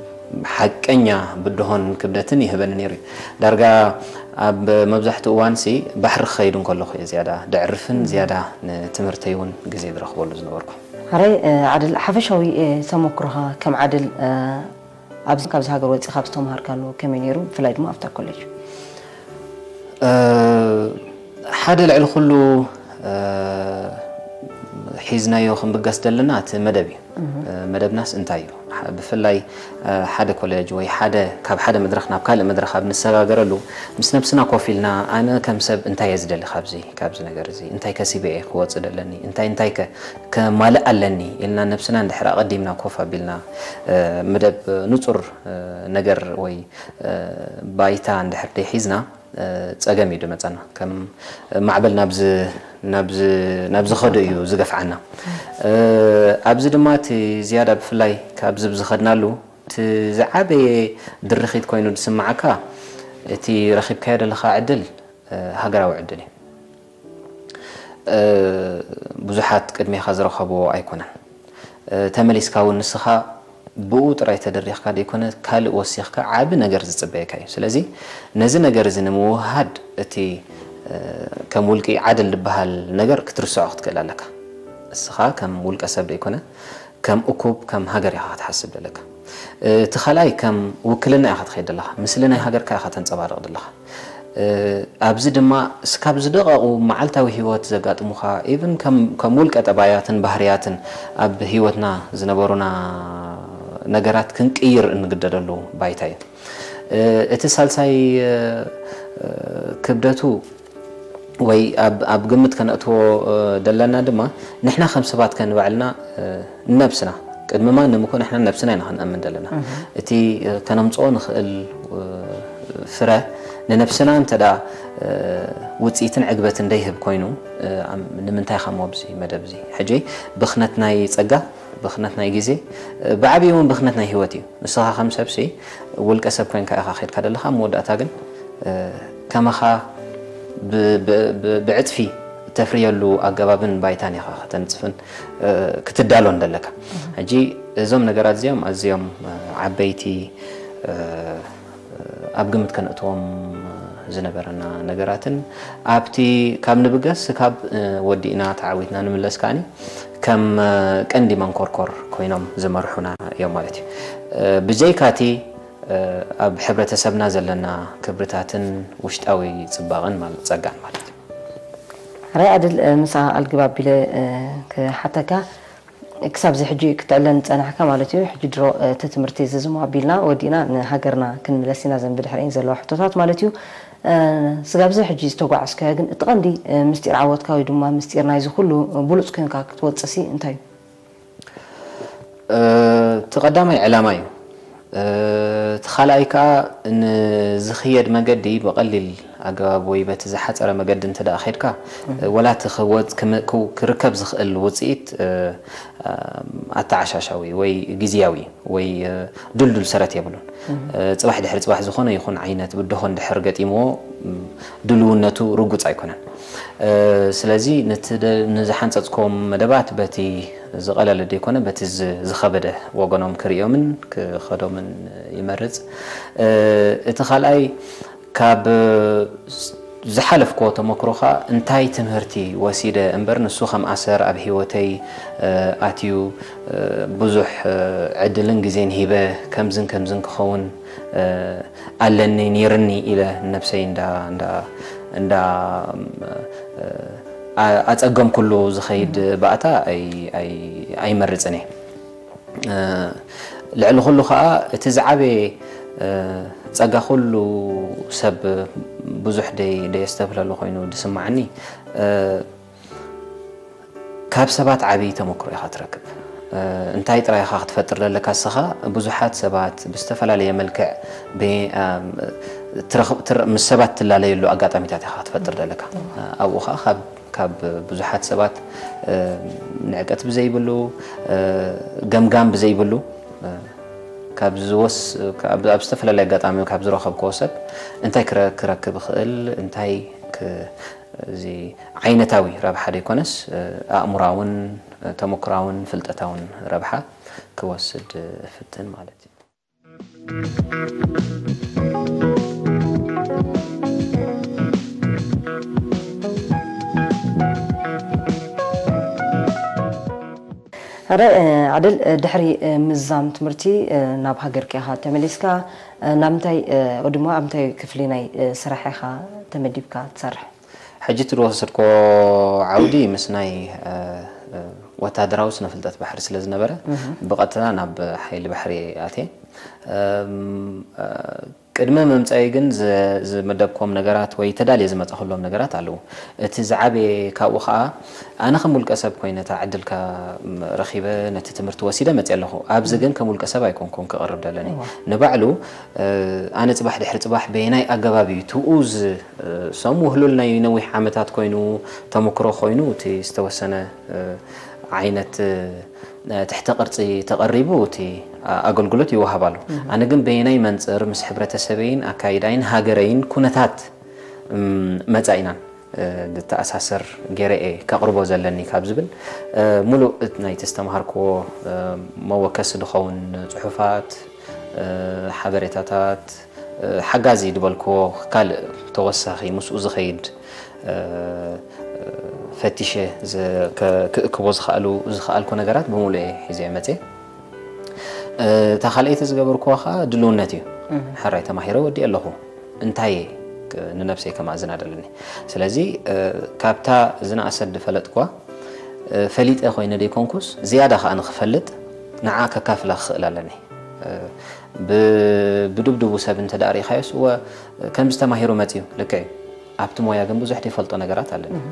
ሓቀኛ ብድሆን ክብደትን ይህበኒ ነይሩ እዩ። ዳርጋ ኣብ መብዛሕትኡ እዋንሲ ባሕሪ ክኸይድ እንከለኹ እየ ዝያዳ ደዕርፍን ዝያዳ ንትምህርተይ እውን ግዜ ዝረኽበሉ ዝነበርኩ። ሕራይ ዓድል ሓፈሻዊ ተመክሮኻ ከም ዓድል ኣብዚ ካብዚ ሃገር ወፂኻ ዝተምሃርካሉ ከመይ ነይሩ? ብፍላይ ድማ ኣብታ ኮሌጅ ሓደ ልዕሊ ኩሉ ሒዝናዮ ክንብገስ ዘለና እቲ መደብ እዩ። መደብናስ እንታይ እዩ? ብፍላይ ሓደ ኮሌጅ ወይ ሓደ ካብ ሓደ መድረኽ ናብ ካልእ መድረኽ ኣብ ንሰጋገረሉ ምስ ነብስና ኮፍ ኢልና ኣነ ከም ሰብ እንታይ እየ ዝደሊ ካብዚ ካብዚ ነገር እዚ እንታይ ከሲበ እየ ክወፅእ ደለኒ እንታይ እንታይ ከ ከማልእ ኣለኒ ኢልና ነብስና እንድሕር ኣቐዲምና ኮፍ ኣቢልና መደብ ንፁር ነገር ወይ ባይታ እንድሕር ደይሒዝና ፀገም እዩ ድመፀና ከም ማዕበል ናብ ዝኸዱ እዩ ዝገፍዓና። ኣብዚ ድማ እቲ ዝያዳ ብፍላይ ካብዚ ብዝኸድናሉ እቲ ዝዓበየ ድርኺት ኮይኑ ዝስምዓካ እቲ ረኺብካዮ ዘለኻ ዕድል ሃገራዊ ዕድል እዩ። ብዙሓት ቅድሜኻ ዝረኸብዎ ኣይኮነን። ተመሊስካ እውን ንስኻ ብኡ ጥራይ ተደሪኽካ ዘይኮነ ካልእ ወሲኽካ ዓቢ ነገር ዝጽበየካ እዩ። ስለዚ ነዚ ነገር እዚ ንምውህሃድ እቲ ከም ውልቂ ዓድል ዝበሃል ነገር ክትርስዖ ክትክእል ኣለካ። እስኻ ከም ውልቀ ሰብ ዘይኮነ ከም እኩብ ከም ሃገር ኢኻ ክትሓስብ ዘለካ። እቲ ካልኣይ ከም ውክልና ኢኻ ትኸይድ ዘለኻ፣ ምስሊ ናይ ሃገርካ ኢኻ ተንጸባርቕ ዘለኻ። ኣብዚ ድማ እስካብ ዝደቐቑ መዓልታዊ ህይወት ዘጋጥሙኻ ኢቭን ከም ውልቀ ጠባያትን ባህርያትን ኣብ ህይወትና ዝነበሩና ነገራት ክንቅይር እንግደደሉ ባይታ እዩ። እቲ ሳልሳይ ክብደቱ ወይ ኣብ ግምት ከነእትዎ ደለና ድማ ንሕና ከም ሰባት ከንባዕልና ንነብስና ቅድሚ ማንም እኮ ንሕና ንነብስና ኢና ክንኣምን ዘለና። እቲ ከነምፅኦ ንኽእል ፍረ ንነብስና እንተ ደኣ ውፅኢትን ዕግበትን ደይህብ ኮይኑ ንምንታይ ኢኻ ሞ ኣብዚ መደብ እዚ ሕጂ ብኽነት ናይ ፀጋ ብኽነት ናይ ግዜ ብዓብዪ እውን ብኽነት ናይ ህይወት እዩ። ንስኻ ከም ሰብሲ ውልቀ ሰብ ኮይንካ ኢኻ ከድካ ዘለኻ መወዳእታ ግን ከማኻ ብዕፅፊ ተፍርየሉ ኣገባብን ባይታን ኢኻ ከተንፅፍን ክትዳሎን ዘለካ። ሕጂ እዞም ነገራት እዚኦም ኣዝዮም ዓበይቲ ኣብ ግምት ከነእትዎም ዝነበረና ነገራትን ኣብቲ ካብ ንብገስ ካብ ወዲእና ተዓዊትና ንምለስ ከዓኒ ከም ቀንዲ መንኮርኮር ኮይኖም ዝመርሑና እዮም ማለት እዩ። ብጀይካቲ ኣብ ሕብረተሰብና ዘለና ክብርታትን ውሽጣዊ ፅባቐን ማለት ፀጋን ማለት እዩ። ራይ ኣድል ምሳ ኣልግብ ኣቢለ ክሓተካ ክሳብ ዚ ሕጂ ክትዕለን ዝጸናሕካ ማለት እዩ። ሕጂ ድሮ እቲ ትምህርቲ ዝዝሙ ኣቢልና ወዲእና ንሃገርና ክንምለስ ኢና ዘን ብድሕሪን ዘለዋ ሕቶታት ማለት እዩ። ስጋብ ዚ ሕጂ ዝተጓዓዝካዮ ግን እቲ ቀንዲ ምስጢር ዓወትካ ወይ ድማ ምስጢር ናይዚ ኩሉ ብሉጽ ኮንካ ክትወጽእሲ እንታይ እዩ? እቲ ቀዳማይ ዕላማ እዩ። እቲ ካልኣይ ከኣ ንዝኽየድ መገዲ ብቐሊል ኣገባብ ወይ በቲ ዝሓጸረ መገዲ እንተ ደኣ ኸድካ ወላ እቲ ክወጽ ክርከብ ዝኽእል ውጽኢት ኣተዓሻሻዊ ወይ ግዝያዊ ወይ ድልዱል ሰረት የብሉን። ጽባሕ ድሕሪ ጽባሕ ዝኾነ ይኹን ዓይነት ብድሆ እንድሕር ገጢምዎ ድልውነቱ ርጉጽ ኣይኮነን። ስለዚ ነቲ ንዝሓንጸጽኮም መደባት በቲ ዝቐለለ ደይኮነ በቲ ዝኸበደ ወገኖም ክርእዮምን ክኸዶምን ይመርጽ። እቲ ካልኣይ ካብ ዝሓለፍክዎ ተመክሮኻ እንታይ ትምህርቲ ወሲደ እምበር ንሱ ከም ኣሰር ኣብ ህይወተይ ኣትዩ ብዙሕ ዕድልን ግዜን ሂበ ከምዝን ከምዝን ክኸውን ኣለኒ ነይርኒ ኢለ ነብሰይ እንዳ እንዳ እንዳ ኣጸገምኩሉ ዝኸይድ ባእታ ኣይመርጽን እየ። ልዕሊ ኩሉ ከዓ እቲ ዝዓበየ ጸጋ ኩሉ ሰብ ብዙሕ ደየስተብህለሉ ኮይኑ ዝስማዓኒ ካብ ሰባት ዓብዪ ተመክሮ ኢኻ ትረክብ። እንታይ ጥራይ ኢኻ ክትፈጥር ዘለካ እስኻ ብዙሓት ሰባት ብዝተፈላለየ መልክዕ ምስ ሰባት ትላለየሉ ኣጋጣሚታት ኢኻ ክትፈጥር ዘለካ። ኣብኡ ከዓ ካብ ብዙሓት ሰባት ንዕቀት ብዘይብሉ ገምጋም ብዘይብሉ ካብ ዝወስ ኣብ ዝተፈላለየ ኣጋጣሚ ካብ ዝረኸብክዎ ሰብ እንታይ ክረክብ ይኽእል እንታይ እዚ ዓይነታዊ ረብሓ ደይኮነስ ኣእምራውን ተመክራውን ፍልጠታውን ረብሓ ክወስድ እፍትን ማለት እዩ። ኣረ፣ እ፣ ዓድል፣ እ፣ ድሕሪ፣ እ፣ ምዛም ትምህርቲ፣ እ፣ ናብ ሃገርካ ኢኻ ተመሊስካ፣ እ፣ ናብ ምንታይ፣ እ፣ ወይ ድማ ኣብ ምንታይ ክፍሊ ናይ፣ እ፣ ስራሕ ኢኻ ተመዲብካ ትሰርሕ? ሕጂ እቲ ዝወሰድኮ ዓውዲ ምስ ናይ፣ እ፣ እ፣ ወታደራዊ ስነ ፍልጠት ባሕሪ ስለ ዝነበረ፣ እህ። ብቐጥታ ናብ ሓይሊ ባሕሪ ኣትየ። እም፣ እ፣ ቅድሚ ምምጻይ ግን ዝ-፣ ዝመደብኮም ነገራት ወይ ተዳልየ ዝመጻኹሎም ነገራት ኣለዉ። እቲ ዝዓበየ ካብኡ ኸኣ፣ ኣነ ከም ውልቀ ሰብ ኮይነ እታ ዕድልካ ም-፣ ረኺበ ነቲ ትምህርቲ ወሲደ መጽየ ኣለኹ። ኣብዚ ግን ከም ውልቀ ሰብ ኣይኮንኩን ክቕርብ ደለኒ። እዋ። ንባዕሉ፣ እ፣ ኣነ ጽባሕ ድሕሪ ጽባሕ በየናይ ኣገባብ እዩ ትኡ ዝ-፣ እ፣ ሰም ውህሉል ናይ ነዊሕ ዓመታት ኮይኑ፣ ተመክሮ ኮይኑ፣ እቲ ዝተወሰነ፣ እ፣ ዓይነት፣ እ፣ ትሕተ ቅርጺ ተቐሪቡ እቲ ኣ-፣ ኣገልግሎት ይወሃብ ኣሎ። እህ። ኣነ ግን በየናይ መንጽር ምስ ሕብረተሰበይን ኣካይዳይን ሃገረይን ኩነታት፣ እም፣ መጻኢናን፣ እ፣ ዝተኣሳሰር ገይረ እየ ከቕርቦ ዘለኒ ካብ ዝብል፣ እ፣ ሙሉእ እት-፣ ናይቲ ዝተምሃርክዎ፣ እ፣ መወከሲ ዝኸውን ጽሑፋት፣ እ፣ ሓበሬታታት፣ እ፣ ሓጋዚ ዝበልክዎ ካልእ ተወሳኺ ምስኡ ዝኸይድ፣ እ፣ ፈቲሸ ዝ-፣ ከ-፣ ክእክቦ ዝኸኣሉ-፣ ዝኸኣልኩ ነገራት ብምሉእ እየ ሒዘ መጽየ። እ፣ እታ ካልኣይቲ ዝገበርክዋ ኸኣ ድልውነት እዩ። እህ። ሕራይ ተማሂረ ወዲኤ ኣለኹ። እንታይ እየ ክ-፣ ንነብሰይ ከማእዝና ደለኒ? ስለዚ፣ እ፣ ካብታ ዝነኣሰት ዝፈለጥክዋ፣ እ፣ ፈሊጠ ኮይነ ደይኮንኩስ፣ ዝያዳ ኸኣ ንኽፈልጥ ንዓ ከካፍላ ክኽእል ኣለኒ። እ፣ ብ-፣ ብድብድቡ ሰብ እንተ ደኣ ርኢኻዮስ፣ እወ፣ ከምዚ ተማሂሩ መጺኡ፣ ልክዕ እዩ። ኣብቲ ሞያ ግን ብዙሕ ዘይፈልጦ ነገራት ኣለኒ። እህ።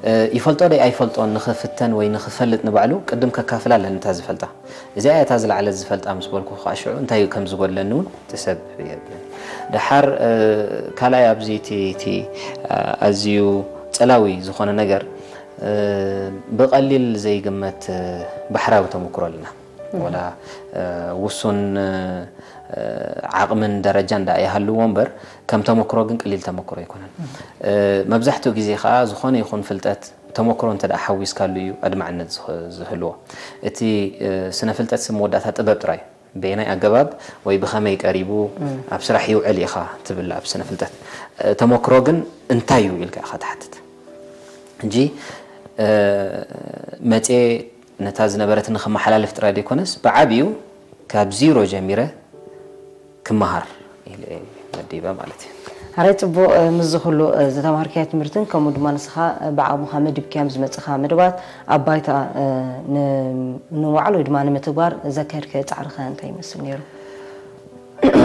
እ፣ ይፈልጦ ደይ ኣይፈልጦን ንኽፍተን ወይ ንኽፈልጥ ንባዕሉ ቅድም ከካፍላ ኣለኒ እታ ዝፈልጣ። እዚኣ እያ እታ ዝለዓለት ዝፈልጣ ምስ በልኩ ከዓ ሽዑ እንታይ እዩ ከም ዝጎድለኒ እውን እቲ ሰብ ይህብን። ደሓር፣ እ፣ ካልኣይ ኣብዚ እቲ፣ እቲ፣ እ፣ ኣዝዩ ጸላዊ ዝኾነ ነገር፣ እ፣ ብቐሊል ዘይግመት፣ እ፣ ባሕራዊ ተመክሮ ኣለና። እም። ወላ፣ እ፣ ውሱን፣ እ፣ ዓቕምን ደረጃን ደኣ ይሃልዎ እምበር፣ ከም ተመክሮ ግን ቀሊል ተመክሮ ኣይኮነን። እም። እ፣ መብዛሕትኡ ግዜ ከኣ ዝኾነ ይኹን ፍልጠት ተመክሮ እንተ ደኣ ሓዊስካሉ እዩ ኣድማዕነት ዝህ-፣ ዝህልዎ። እቲ፣ እ፣ ስነ ፍልጠት ስም መወዳእታ ጥበብ ጥራይ። በየናይ ኣገባብ ወይ ብኸመይ ቀሪቡ እም። ኣብ ስራሕ ይውዕል ኢኻ ትብል ኣብ ስነ ፍልጠት። እ፣ ተመክሮ ግን እንታይ እዩ ኢልካ ኢኻ ትሓትት። ሕጂ፣ እ፣ መጽየ ነታ ዝነበረትኒ ከመሓላልፍ ጥራይ ዘይኮነስ፣ ብዓቢኡ ካብ ዚሮ ጀሚረ ክመሃር ኢለ እየ መዲበ ማለት እዩ። ኣረ ጽቡቕ፣ እ፣ ምስዚ ኩሉ፣ እ፣ ዝተማሃርካዮ ትምህርትን ከምኡ ድማ ንስኻ፣ እ፣ ብዓቕምኻ መዲብካዮም ዝመጽኻ መደባት ኣብ ባይታ፣ እ፣ ን-፣ ንምውዓል ወይ ድማ ንምትግባር ዘካየድካዮ ጻዕሪ ከ እንታይ ይመስል ነይሩ? እ፣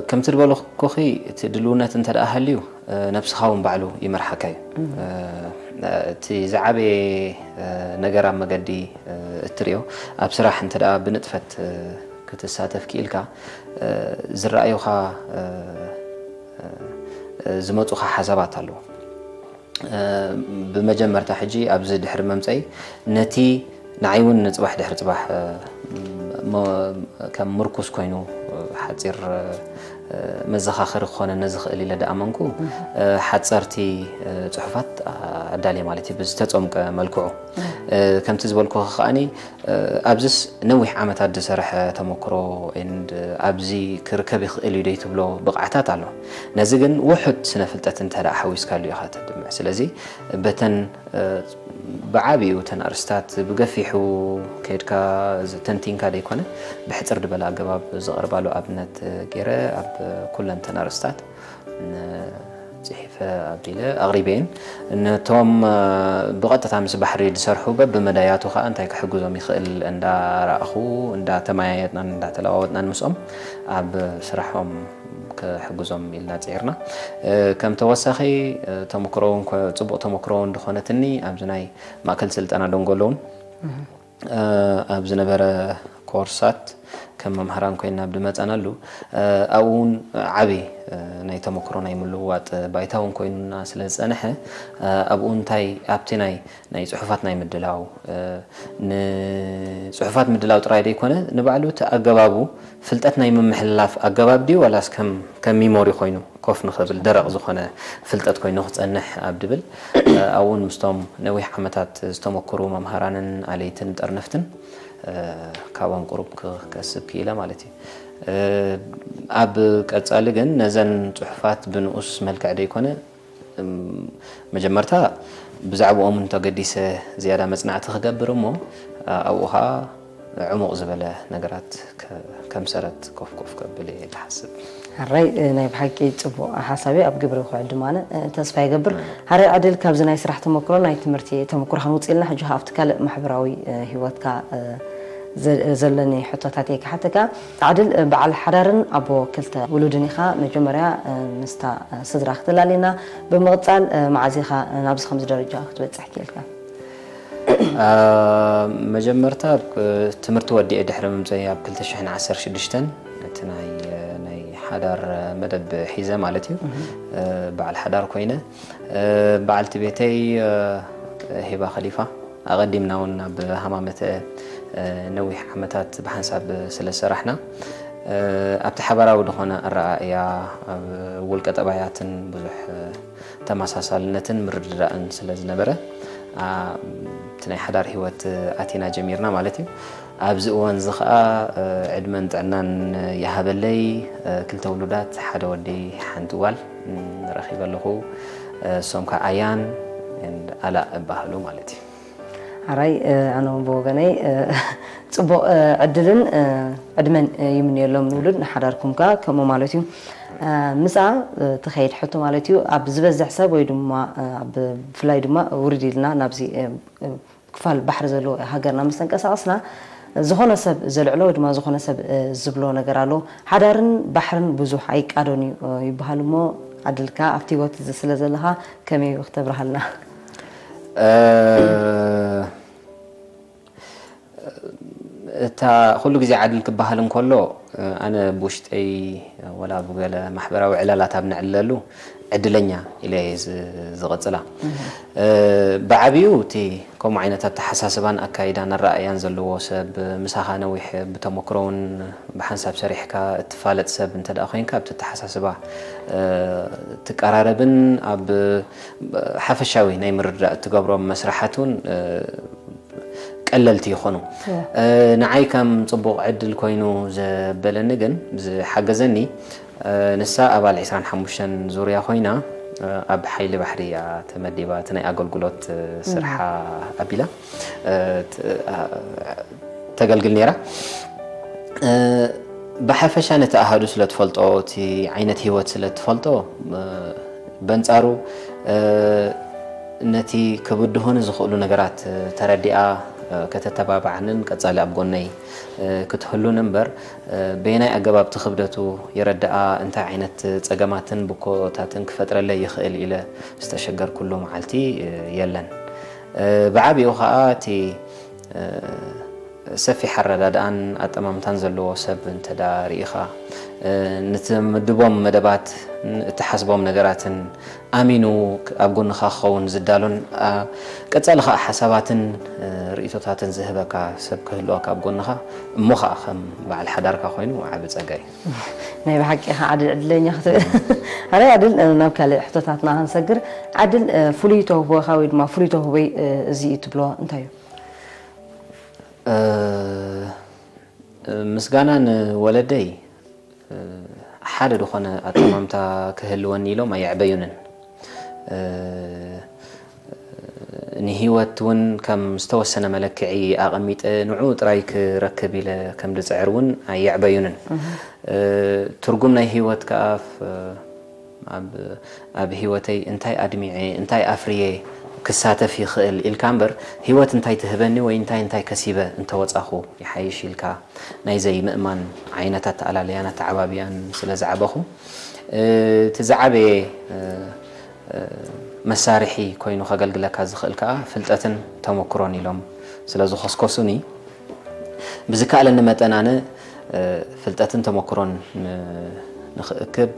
ከምቲ ዝበልኩኺ፣ እቲ ድልውነት እንተ ደኣ ሃልዩ፣ እ፣ ነብስኻ እውን ባዕሉ ይመርሓካ እዩ። እም። እ፣ እቲ ዝዓበየ፣ እ፣ ነገር ኣብ መገዲ፣ እ፣ እትርእዮ፣ ኣብ ስራሕ እንተ ደኣ ብንጥፈት፣ እ፣ ክትሳተፍ ክኢልካ፣ እ፣ ዝረኣዩኻ፣ እ፣ እ፣ ዝመጹኻ ሓሳባት ኣለዉ። እ፣ ብመጀመርታ ሕጂ ኣብዚ ድሕሪ መምጸኢ ነቲ ንዓይ እውን ንጽባሕ ድሕሪ ጽባሕ፣ እ፣ ሞ-፣ ከም ምርኩስ ኮይኑ፣ እ፣ ሓጺር፣ እ፣ መዘኻኸሪ ክኾነኒ ዝኽእል ኢለ ደኣመንኩ፣ እህ። እ፣ ሓጸርቲ፣ እ፣ ጽሑፋት ኣዳልየ ማለት እዩ፣ ብዝተጸምቀ መልክዑ። እህ። እ፣ ከምቲ ዝበልኩ ከኣኒ፣ እ፣ ኣብዚስ ነዊሕ ዓመታት ዝሰርሐ ተመክሮ and ኣብዚ ክርከብ ይኽእል እዩ ደይ ትብሎ ብቕዓታት ኣሎ። ነዚ ግን ውሑድ ስነ ፍልጠት እንተ ደኣ ሓዊስካሉ ኢኻ ተድምዕ። ስለዚ በተን፣ እ፣ ብዓቢኡ እተን ኣርእስታት ብገፊሑ ከይድካ ዝ-፣ ተንቲንካ ደይኮነ፣ ብሕጽር ዝበለ ኣገባብ ዝቐርባሉ ኣብነት ገይረ ኣብ ኩለን እተን ኣርእስታት ን-፣ ጽሒፈ ኣቢለ ኣቕሪበየን። ነቶም፣ እ፣ ብቐጥታ ምስ ባሕሪ ዝሰርሑ በብመዳያቱ ከኣ እንታይ ክሕግዞም ይኽእል እንዳረኣኹ፣ እንዳተመያየጥናን እንዳተለዋወጥናን ምስኦም ኣብ ስራሖም ክሕግዞም ኢልና ጽዒርና። እ፣ ከም ተወሳኺ፣ እ፣ ተመክሮ እውን ኮ-፣ ጽቡቕ ተመክሮ እውን ዝኾነትኒ ኣብዚ ናይ ማእከል ስልጠና ደንጎሎ እውን፣ እህ። እ፣ ኣብ ዝነበረ ኮርሳት ከም መምሃራን ኮይና ኣብ ድመጻናሉ፣ እ፣ ኣብኡ እውን ዓቢ፣ እ፣ ናይ ተመክሮ ናይ ምልውዋጥ ባይታ እውን ኮይኑና ስለ ዝጸንሐ፣ እ፣ ኣብኡ እንታይ ኣብቲ ናይ፣ ናይ ጽሑፋት ናይ ምድላው፣ እ፣ ንጽሑፋት ምድላው ጥራይ ዘይኮነ፣ ንባዕሉ እቲ ኣገባቡ ፍልጠት ናይ ምምሕልላፍ ኣገባብ ድዩ ዋላስ ከም፣ ከም ሚሞሪ ኮይኑ ኮፍ ንኸብል ደረቕ ዝኾነ ፍልጠት ኮይኑ ክጸንሕ ኣብ ድብል፣ እ፣ ኣብኡን ምስቶም ነዊሕ ዓመታት ዝተመክሩ መምሃራንን ኣለይትን ጠርነፍትን፣ ካብኦም ቁሩብ ክከስብ ክኢለ ማለት እዩ። ኣብ ቀጻሊ ግን ነዘን ጽሑፋት ብንኡስ መልክዕ ደይኮነ፣ መጀመርታ ብዛዕባኦም እንተገዲሰ ዝያዳ መጽናዕቲ ክገብር እሞ ኣብኡ ኸኣ ዕሙቕ ዝበለ ነገራት ከም ሰረት ኮፍ ኮፍ ከብል እየ ዝሓስብ። ሕራይ ናይ ብሓቂ ጽቡቕ ሓሳብ ኣብ ግብሪ ክውዕል ድማ ተስፋ ይገብር። ሕራይ ዕድል ካብዚ ናይ ስራሕ ተመክሮ ናይ ትምህርቲ ተመክሮኻን ውፅእ ኢልና ሕጂ ኣብቲ ካልእ ማሕበራዊ ህይወትካ ዘለኒ ሕቶታት እየ ክሓተካ። ዕድል በዓል ሓዳርን ኣቦ ክልተ ውሉድን ኢኻ። መጀመርያ ምስታ ስድራ ክትላልና ብምቕፃል መዓዝ ኢኻ ናብዚ ከምዚ ደረጃ ክትበፅሕ ክኢልካ? መጀመርታ ትምህርቲ ወዲኤ ድሕሪ ምምፀይ ኣብ ክልተ ሽሕን ዓሰርተ ሽዱሽተን እቲ ናይ ናይ ሓዳር መደብ ሒዘ ማለት እዩ። በዓል ሓዳር ኮይነ በዓልቲ ቤተይ ሄባ ከሊፋ ኣቐዲምና እውን ኣብ ሃማመተ ነዊሕ ዓመታት ብሓንሳብ ስለ ዝሰራሕና ኣብቲ ሓባራዊ ዝኾነ ኣረኣእያ ኣብ ውልቀ ጠባያትን ብዙሕ ተመሳሳልነትን ምርድዳእን ስለ ዝነበረ እቲ ናይ ሓዳር ህይወት ኣቲና ጀሚርና ማለት እዩ። ኣብዚ እዋን እዚ ከዓ ዕድመን ጥዕናን ይሃበለይ ክልተ ውሉዳት ሓደ ወዲ ሓንቲ ጓል ረኺበ ኣለኹ። እሶም ከዓ ኣያን ኣላ እባሃሉ ማለት እዩ። ኣራይ ኣነ እውን ብወገነይ ፅቡቕ ዕድልን ዕድመን ይምንየሎም ንውሉድ ንሓዳርኩም ከ ከምኡ ማለት እዩ። ምስኣ ትኸይድ ሕቶ ማለት እዩ ኣብ ዝበዝሕ ሰብ ወይ ድማ ብፍላይ ድማ ውርድ ኢልና ናብዚ ክፋል ባሕሪ ዘለዎ ሃገርና ምስ ተንቀሳቐስና ዝኾነ ሰብ ዘልዕሎ ወይ ድማ ዝኾነ ሰብ ዝብሎ ነገር ኣሎ። ሓዳርን ባሕርን ብዙሕ ኣይቃዶን እዩ ይበሃል እሞ ዓድልካ ኣብቲ ህይወት እዚ ስለ ዘለኻ ከመይ እዩ ክተብርሃልና? እታ ኩሉ ግዜ ዓድል ክበሃል እንከሎ ኣነ ብውሽጠይ ወላ ብገለ ማሕበራዊ ዕላላት ኣብ ንዕለሉ ዕድለኛ ኢለ እየ ዝቐፅላ። ብዓብዩ እቲ ከምኡ ዓይነት ኣተሓሳስባን ኣካይዳን ኣረኣእያን ዘለዎ ሰብ ምሳኻ ነዊሕ ብተመክሮ እውን ብሓንሳብ ሰሪሕካ እትፋለጥ ሰብ እንተ ደኣ ኮይንካ ኣብቲ ኣተሓሳስባ ትቀራረብን ኣብ ሓፈሻዊ ናይ ምርድዳእ እትገብሮም መስርሓት እውን ቀለልቲ ይኾኑ። ንዓይ ከም ጽቡቕ ዕድል ኮይኑ ዘበለኒ ግን ዝሓገዘኒ ንሳ ኣባል ዕስራን ሓሙሽተን ዙርያ ኮይና ኣብ ሓይሊ ባሕሪ እያ ተመዲባ እቲ ናይ ኣገልግሎት ስርሓ ኣቢላ ተገልግል ነይራ። ብሓፈሻ ነቲ ኣሃዱ ስለ ትፈልጦ እቲ ዓይነት ህይወት ስለ ትፈልጦ በንጻሩ ነቲ ክብድሆ ንዝኽእሉ ነገራት ተረዲኣ ከተተባብዓንን ቀጻሊ ኣብ ጎነይ ክትህሉን እምበር በየናይ ኣገባብ እቲ ክብደቱ ይረድኣ እንታይ ዓይነት ጸገማትን ብኮታትን ክፈጥረለይ ይኽእል ኢለ ዝተሸገርኩሉ መዓልቲ የለን። ብዓቢኡ ኸኣ እቲ ሰፊሕ ኣረዳድኣን ኣጠማምታን ዘለዎ ሰብ እንተ ደኣ ርኢኻ፣ ንትምድቦም መደባት፣ እትሓስቦም ነገራትን ኣሚኑ ኣብ ጎንኻ ክኸውን ዝዳሎን ቀጻሊ ኸኣ ሓሳባትን ርእይቶታትን ዝህበካ ሰብ ክህልወካ ኣብ ጎንኻ፣ እሞ ኸኣ ከም በዓል ሓዳርካ ኮይኑ ዓቢ ጸጋ እዩ። ናይ ብሓቂ ኢኻ ዓድል ዕድለኛ ክትብል። ኣረ ዓድል ናብ ካልእ ሕቶታትና ክንሰግር፣ ዓድል ፍሉይ ተውህቦኻ ወይ ድማ ፍሉይ ተውህቦይ እዚ እዩ ትብሎ እንታይ እዩ? ምስጋና ንወለደይ ሓደ ዝኾነ ኣጠማምታ ክህልወኒ ኢሎም ኣየዕበዩንን። ንህይወት እውን ከም ዝተወሰነ መለክዒ ኣቐሚጠ ንዕኡ ጥራይ ክረክብ ኢለ ከም ዝፅዕር እውን ኣየዕበዩንን። ትርጉም ናይ ህይወት ከኣ ኣብ ህይወተይ እንታይ ኣድሚዐ እንታይ ኣፍርየ ክሳተፍ ይኽእል ኢልካ እምበር ህይወት እንታይ ትህበኒ ወይ እንታይ እንታይ ከሲበ እንተወፃኹ ይሓይሽ ኢልካ ናይ ዘይምእማን ዓይነት ኣተኣላልያን ኣተዓባብያን ስለ ዝዓበኹ እቲ ዝዓበየ መሳርሒ ኮይኑ ከገልግለካ ዝኽእል ከኣ ፍልጠትን ተመክሮን ኢሎም ስለ ዝኾስኮሱኒ ብዝከኣለኒ መጠን ኣነ ፍልጠትን ተመክሮን ንኽእክብ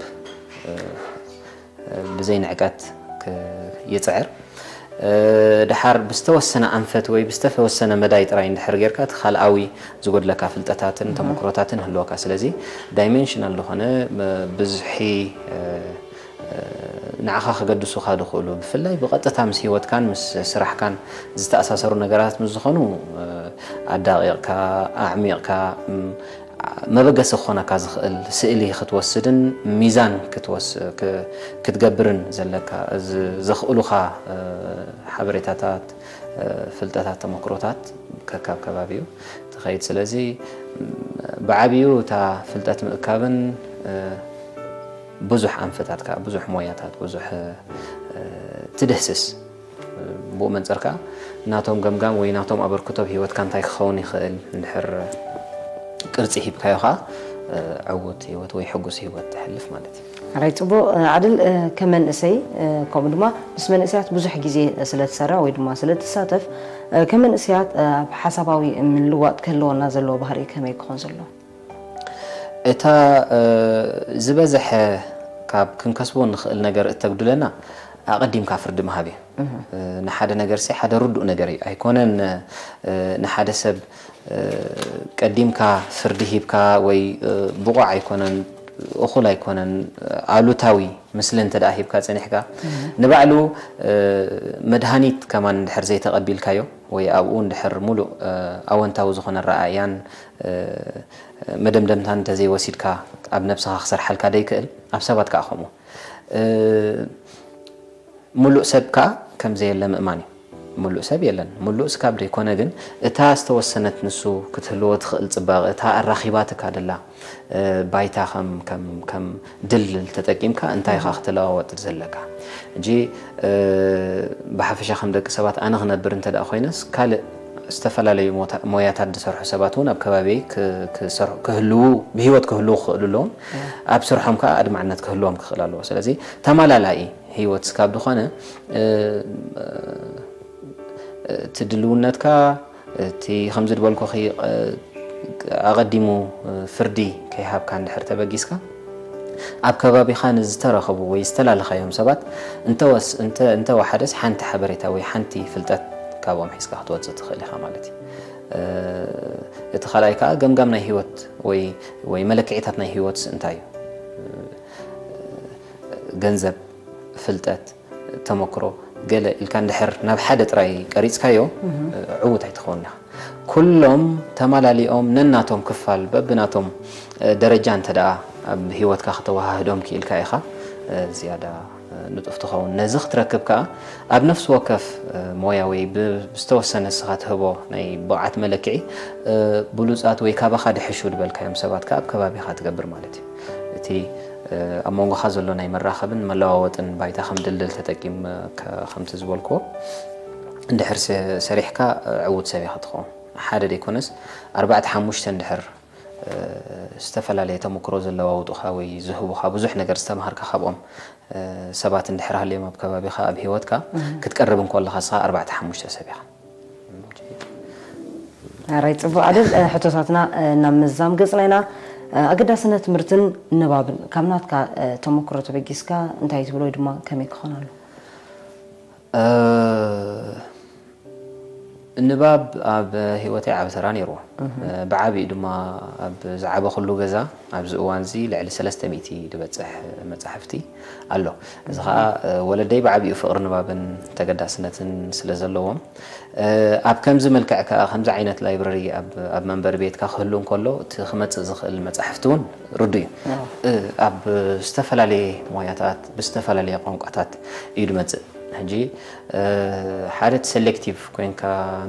ብዘይ ንዕቀት ይፅዕር። ድሓር ብዝተወሰነ ኣንፈት ወይ ብዝተወሰነ መዳይ ጥራይ እንድሕር ጌርካ እቲ ካልኣዊ ዝጎድለካ ፍልጠታትን ተመክሮታትን ህልወካ። ስለዚ ዳይሜንሽናል ዝኾነ ብዝሒ ንዓኻ ከገድሱኻ ዝኽእሉ ብፍላይ ብቐጥታ ምስ ህይወትካን ምስ ስራሕካን ዝተኣሳሰሩ ነገራት ምስ ዝኾኑ ኣዳቒቕካ ኣዕሚቕካ መበገሲ ክኾነካ ዝኽእል ስእሊ ክትወስድን ሚዛን ክትገብርን ዘለካ ዘኽእሉኻ ሓበሬታታት፣ ፍልጠታት፣ ተመክሮታት ከካብ ከባቢኡ ትኸይድ። ስለዚ ብዓብዩ እታ ፍልጠት ምእካብን ብዙሕ ኣንፈታት ብዙሕ ሞያታት ብዙሕ ትድህስስ ብኡ መንፅር ከዓ ናቶም ገምጋም ወይ ናቶም ኣበርክቶ ኣብ ሂወትካ እንታይ ክኸውን ይኽእል እንድሕር ቅርፂ ሂብካዮ ከዓ ዕዉት ሂወት ወይ ሕጉስ ሂወት ተሕልፍ ማለት እዩ። ራይ ፅቡቅ። ዓድል፣ ከመንእሰይ ከምኡ ድማ ምስ መንእሰያት ብዙሕ ግዜ ስለትሰርሕ ወይ ድማ ስለትሳተፍ ከመንእሰያት ኣብ ሓሳባዊ ምልዋጥ ክህልወና ዘለዎ ባህሪ ከመይ ክኾን ዘለዎ? እታ ዝበዝሐ ካብ ክንከስቦ ንኽእል ነገር እተጉድለና ኣቐዲምካ ፍርዲ ምሃብ እዩ። ንሓደ ነገር ሲ ሓደ ርዱእ ነገር እዩ ኣይኮነን። ንሓደ ሰብ ቀዲምካ ፍርዲ ሂብካ ወይ ብቑዕ ኣይኮነን፣ እኹል ኣይኮነን፣ ኣሉታዊ ምስሊ እንተ ደኣ ሂብካ ጸኒሕካ ንባዕሉ መድሃኒት ከማን እንድሕር ዘይተቐቢልካዮ ወይ ኣብኡ እንድሕር ሙሉእ ኣወንታዊ ዝኾነ ረኣያን መደምደምታን እንተዘይወሲድካ ኣብ ነብስኻ ክሰርሓልካ ደይክእል ኣብ ሰባት ከዓ ከምኡ። ሙሉእ ሰብ ከዓ ከምዘየለ ምእማን እዩ። ሙሉእ ሰብ የለን። ሙሉእ ስካብ ደይኮነ ግን እታ ዝተወሰነት ንሱ ክትህልዎ ትኽእል ፅባቐ እታ ኣራኺባትካ ደላ ባይታ ከም ከም ከም ድልድል ተጠቂምካ እንታይ ኢኻ ክትለዋወጥ ዘለካ? ሕጂ ብሓፈሻ ከም ደቂ ሰባት ኣነ ክነብር እንተ ደኣ ኮይነስ ካልእ ዝተፈላለዩ ሞያታት ዝሰርሑ ሰባት እውን ኣብ ከባቢይ ክህልዉ ብሂወት ክህልዉ ክኽእሉ ኣለዎም። ኣብ ስርሖም ከዓ ኣድማዕነት ክህልዎም ክኽእል ኣለዎ። ስለዚ ተማላላኢ ሂወት ስካብ ዝኾነ እቲ ድልውነትካ እቲ ከምዚ ዝበልኩኺ ኣቐዲሙ ፍርዲ ከይሃብካ እንድሕር ተበጊስካ ኣብ ከባቢኻ ንዝተረኸቡ ወይ ዝተላለኻዮም ሰባት እንተወሓደስ ሓንቲ ሓበሬታ ወይ ሓንቲ ፍልጠት ካብኦም ሒዝካ ክትወፅእ ትኽእል ኢኻ ማለት እዩ። እቲ ካልኣይ ከዓ ገምጋም ናይ ህይወት ወይ መለክዒታት ናይ ህይወትስ እንታይ እዩ? ገንዘብ፣ ፍልጠት፣ ተመክሮ ገለ ኢልካ እንድሕር ናብ ሓደ ጥራይ ቀሪፅካዮ ዕዉት ኣይትኸውን ኢኻ። ኩሎም ተማላሊኦም ነናቶም ክፋል በብናቶም ደረጃ እንተ ደኣ ኣብ ህይወትካ ከተወሃህዶም ክኢልካ ኢኻ ዝያዳ ንጡፍ ትኸውን። ነዚ ክትረክብ ከኣ ኣብ ነፍሲ ወከፍ ሞያ ወይ ብዝተወሰነ ንስኻ ትህቦ ናይ ብቕዓት መለክዒ ብሉጻት ወይ ካባኻ ድሕሹ ዝበልካዮም ሰባት ከኣ ኣብ ከባቢኻ ትገብር ማለት እዩ። እቲ ኣብ መንጎኻ ዘሎ ናይ መራኸብን መለዋወጥን ባይታ ከም ድልድል ተጠቂምካ ከምቲ ዝበልክዎ እንድሕር ሰሪሕካ ዕዉት ሰብ ኢኻ ትኸውን። ሓደ ደይኮነስ ኣርባዕተ ሓሙሽተ እንድሕር ዝተፈላለየ ተመክሮ ዘለዋውጡኻ ወይ ዝህቡኻ ብዙሕ ነገር ዝተምሃርካ ካብኦም ሰባት እንድሕር ሃልዮም ኣብ ከባቢኻ ኣብ ሂወትካ ክትቀርብ እንኮለኻ ስኻ ኣርባዕተ ሓሙሽተ ሰብ ኢኻ። ኣራይ ፅቡቅ። ዓድል ሕቶታትና ናብ ምዝዛም ገፅና ኢና። ኣገዳስነት ትምህርትን ንባብን ካብ ናትካ ተመክሮ ተበጊስካ እንታይ ትብሎ ወይ ድማ ከመይ ክኾን ኣሎ? ንባብ ኣብ ሂወተይ ዓቢ ተራ ነይርዎ። ብዓቢኡ ድማ ኣብ ዝዓበኹሉ ገዛ ኣብዚ እዋን እዚ ልዕሊ ሰለስተ ሚእቲ ዝበጽሕ መጻሕፍቲ ኣሎ። እዚ ኸኣ ወለደይ ብዓቢኡ ፍቕሪ ንባብን ተገዳስነትን ስለ ዘለዎም ኣብ ከምዚ መልክዕ ከኣ ከምዚ ዓይነት ላይብረሪ ኣብ መንበሪ ቤትካ ክህሉ እንከሎ እቲ ክመጽእ ዝኽእል መጻሕፍቲ እውን ርዱእ እዩ። ኣብ ዝተፈላለየ ሞያታት ብዝተፈላለየ ቋንቋታት እዩ ዝመጽእ። ሕጂ ሓደ እቲ ሴሌክቲቭ ኮይንካ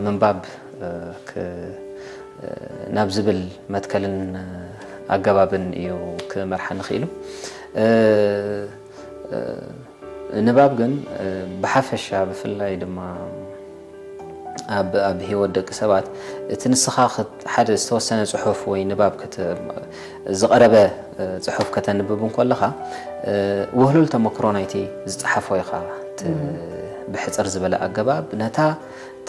ምንባብ ናብ ዝብል መትከልን ኣገባብን እዩ ክመርሓኒ ክኢሉ። ንባብ ግን ብሓፈሻ ብፍላይ ድማ ኣብ ኣብ ህይወት ደቂ ሰባት እቲ ንስኻ ሓደ ዝተወሰነ ጽሑፍ ወይ ንባብ ዝቐረበ ጽሑፍ ከተንብብ እንከለኻ ውህሉል ተመክሮ ናይቲ ዝጸሓፎ ኢኻ ብሕጽር ዝበለ ኣገባብ ነታ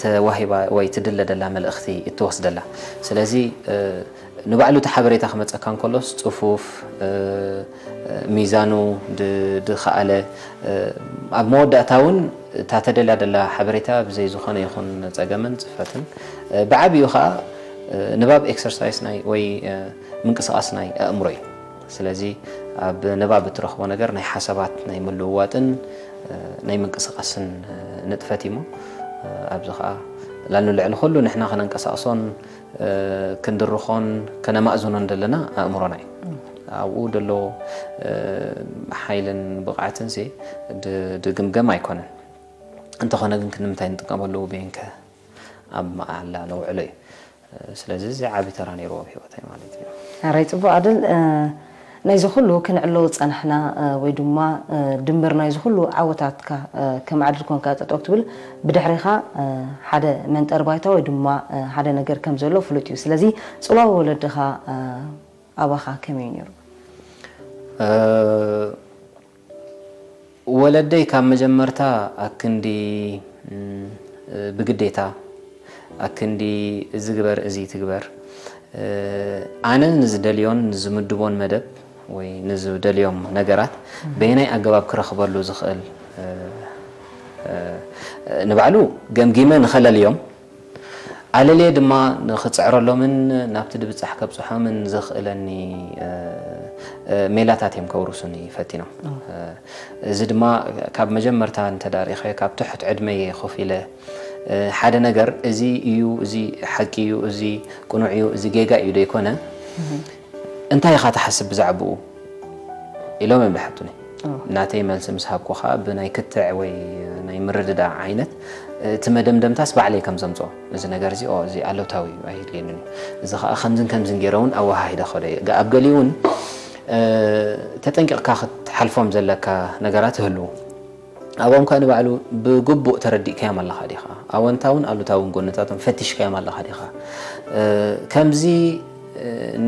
ተዋሂባ ወይ ትድለ ደላ መልእኽቲ እትወስደላ። ስለዚ ንባዕሉ እቲ ሓበሬታ ክመፀካ እንከሎስ ፅፉፍ ሚዛኑ ድኸኣለ ኣብ መወዳእታ እውን እታ ተደልያ ደላ ሓበሬታ ብዘይ ዝኾነ ይኹን ፀገምን ፅፈትን ብዓብኡ ከዓ ንባብ ኤክሰርሳይስ ናይ ወይ ምንቅስቃስ ናይ ኣእምሮ እዩ። ስለዚ ኣብ ንባብ እትረኽቦ ነገር ናይ ሓሳባት ናይ ምልውዋጥን ናይ ምንቅስቃስን ንጥፈት እዩሞ ኣብዚ ከዓ ላኑ ልዕሊ ኩሉ ንሕና ከነንቀሳቕሶን ክንድርኾን ከነማእዝኖን ዘለና ኣእምሮና እዩ። ኣብኡ ደሎ ሓይልን ብቕዓትን ድግምገም ኣይኮነን። እንተኾነ ግን ክንምንታይ ንጥቀመሉ ብየንከ ኣብ መዓላ ነውዕሎ እዩ። ስለዚ እዚ ዓቢ ተራ ነይርዎ ኣብ ህይወተይ ማለት እዩ። ኣራይ ጽቡቕ ኣድል። ናይዚ ኩሉ ክንዕሎ ዝጸናሕና ወይ ድማ ድምር ናይዚ ኩሉ ዓወታትካ ከም ዓድል ኮንካ ጠጠው ክትብል ብድሕሪኻ ሓደ መንጠር ባይታ ወይ ድማ ሓደ ነገር ከም ዘሎ ፍሉጥ እዩ። ስለዚ ጽልዋ ወለድኻ ኣባኻ ከመይ እዩ ነይሩ? ወለደይ ካብ መጀመርታ ኣክንዲ ብግዴታ ኣክንዲ እዚ ግበር እዚ ትግበር ኣነ ንዝደልዮን ንዝምድቦን መደብ ወይ ንዝደልዮም ነገራት በየናይ ኣገባብ ክረኽበሉ ዝኽእል ንባዕሉ ገምጊመ ንኸለልዮም ኣለልየ ድማ ንኽጽዕረሎምን ናብቲ ድብጻሕ ከብጽሖምን ዘኽእለኒ ሜላታት እዮም ከውርሱኒ ፈቲኖም። እዚ ድማ ካብ መጀመርታ እንተዳሪኸ ካብ ትሑት ዕድመየ ኮፍ ኢለ ሓደ ነገር እዚ እዩ፣ እዚ ሓቂ እዩ፣ እዚ ቅኑዕ እዩ፣ እዚ ጌጋ እዩ ደይኮነ እንታይ ኢኻ ትሓስብ ብዛዕባኡ ኢሎም እዮም ዝሓቱኒ። ናተይ መልሲ ምስ ሃብኩ ኸኣ ብናይ ክትዕ ወይ ናይ ምርድዳእ ዓይነት እቲ መደምደምታስ ባዕለይ ከም ዘምጽኦ እዚ ነገር እዚ እዚ ኣሉታዊ እዩ ኣይድልየንን እዩ እዚ ኸኣ ከምዝን ከምዝን ገይረ እውን ኣወሃሂደ ኸዶ እየ። ኣብ ገሊኡ እውን ተጠንቂቕካ ክትሓልፎም ዘለካ ነገራት ይህልዉ። ኣብኦም ከኣ ንባዕሉ ብግቡእ ተረዲእካዮም ኣለኻ ዲኻ? ኣወንታውን ኣሉታውን ጎንታቶም ፈቲሽካዮም ኣለኻ ዲኻ? ከምዚ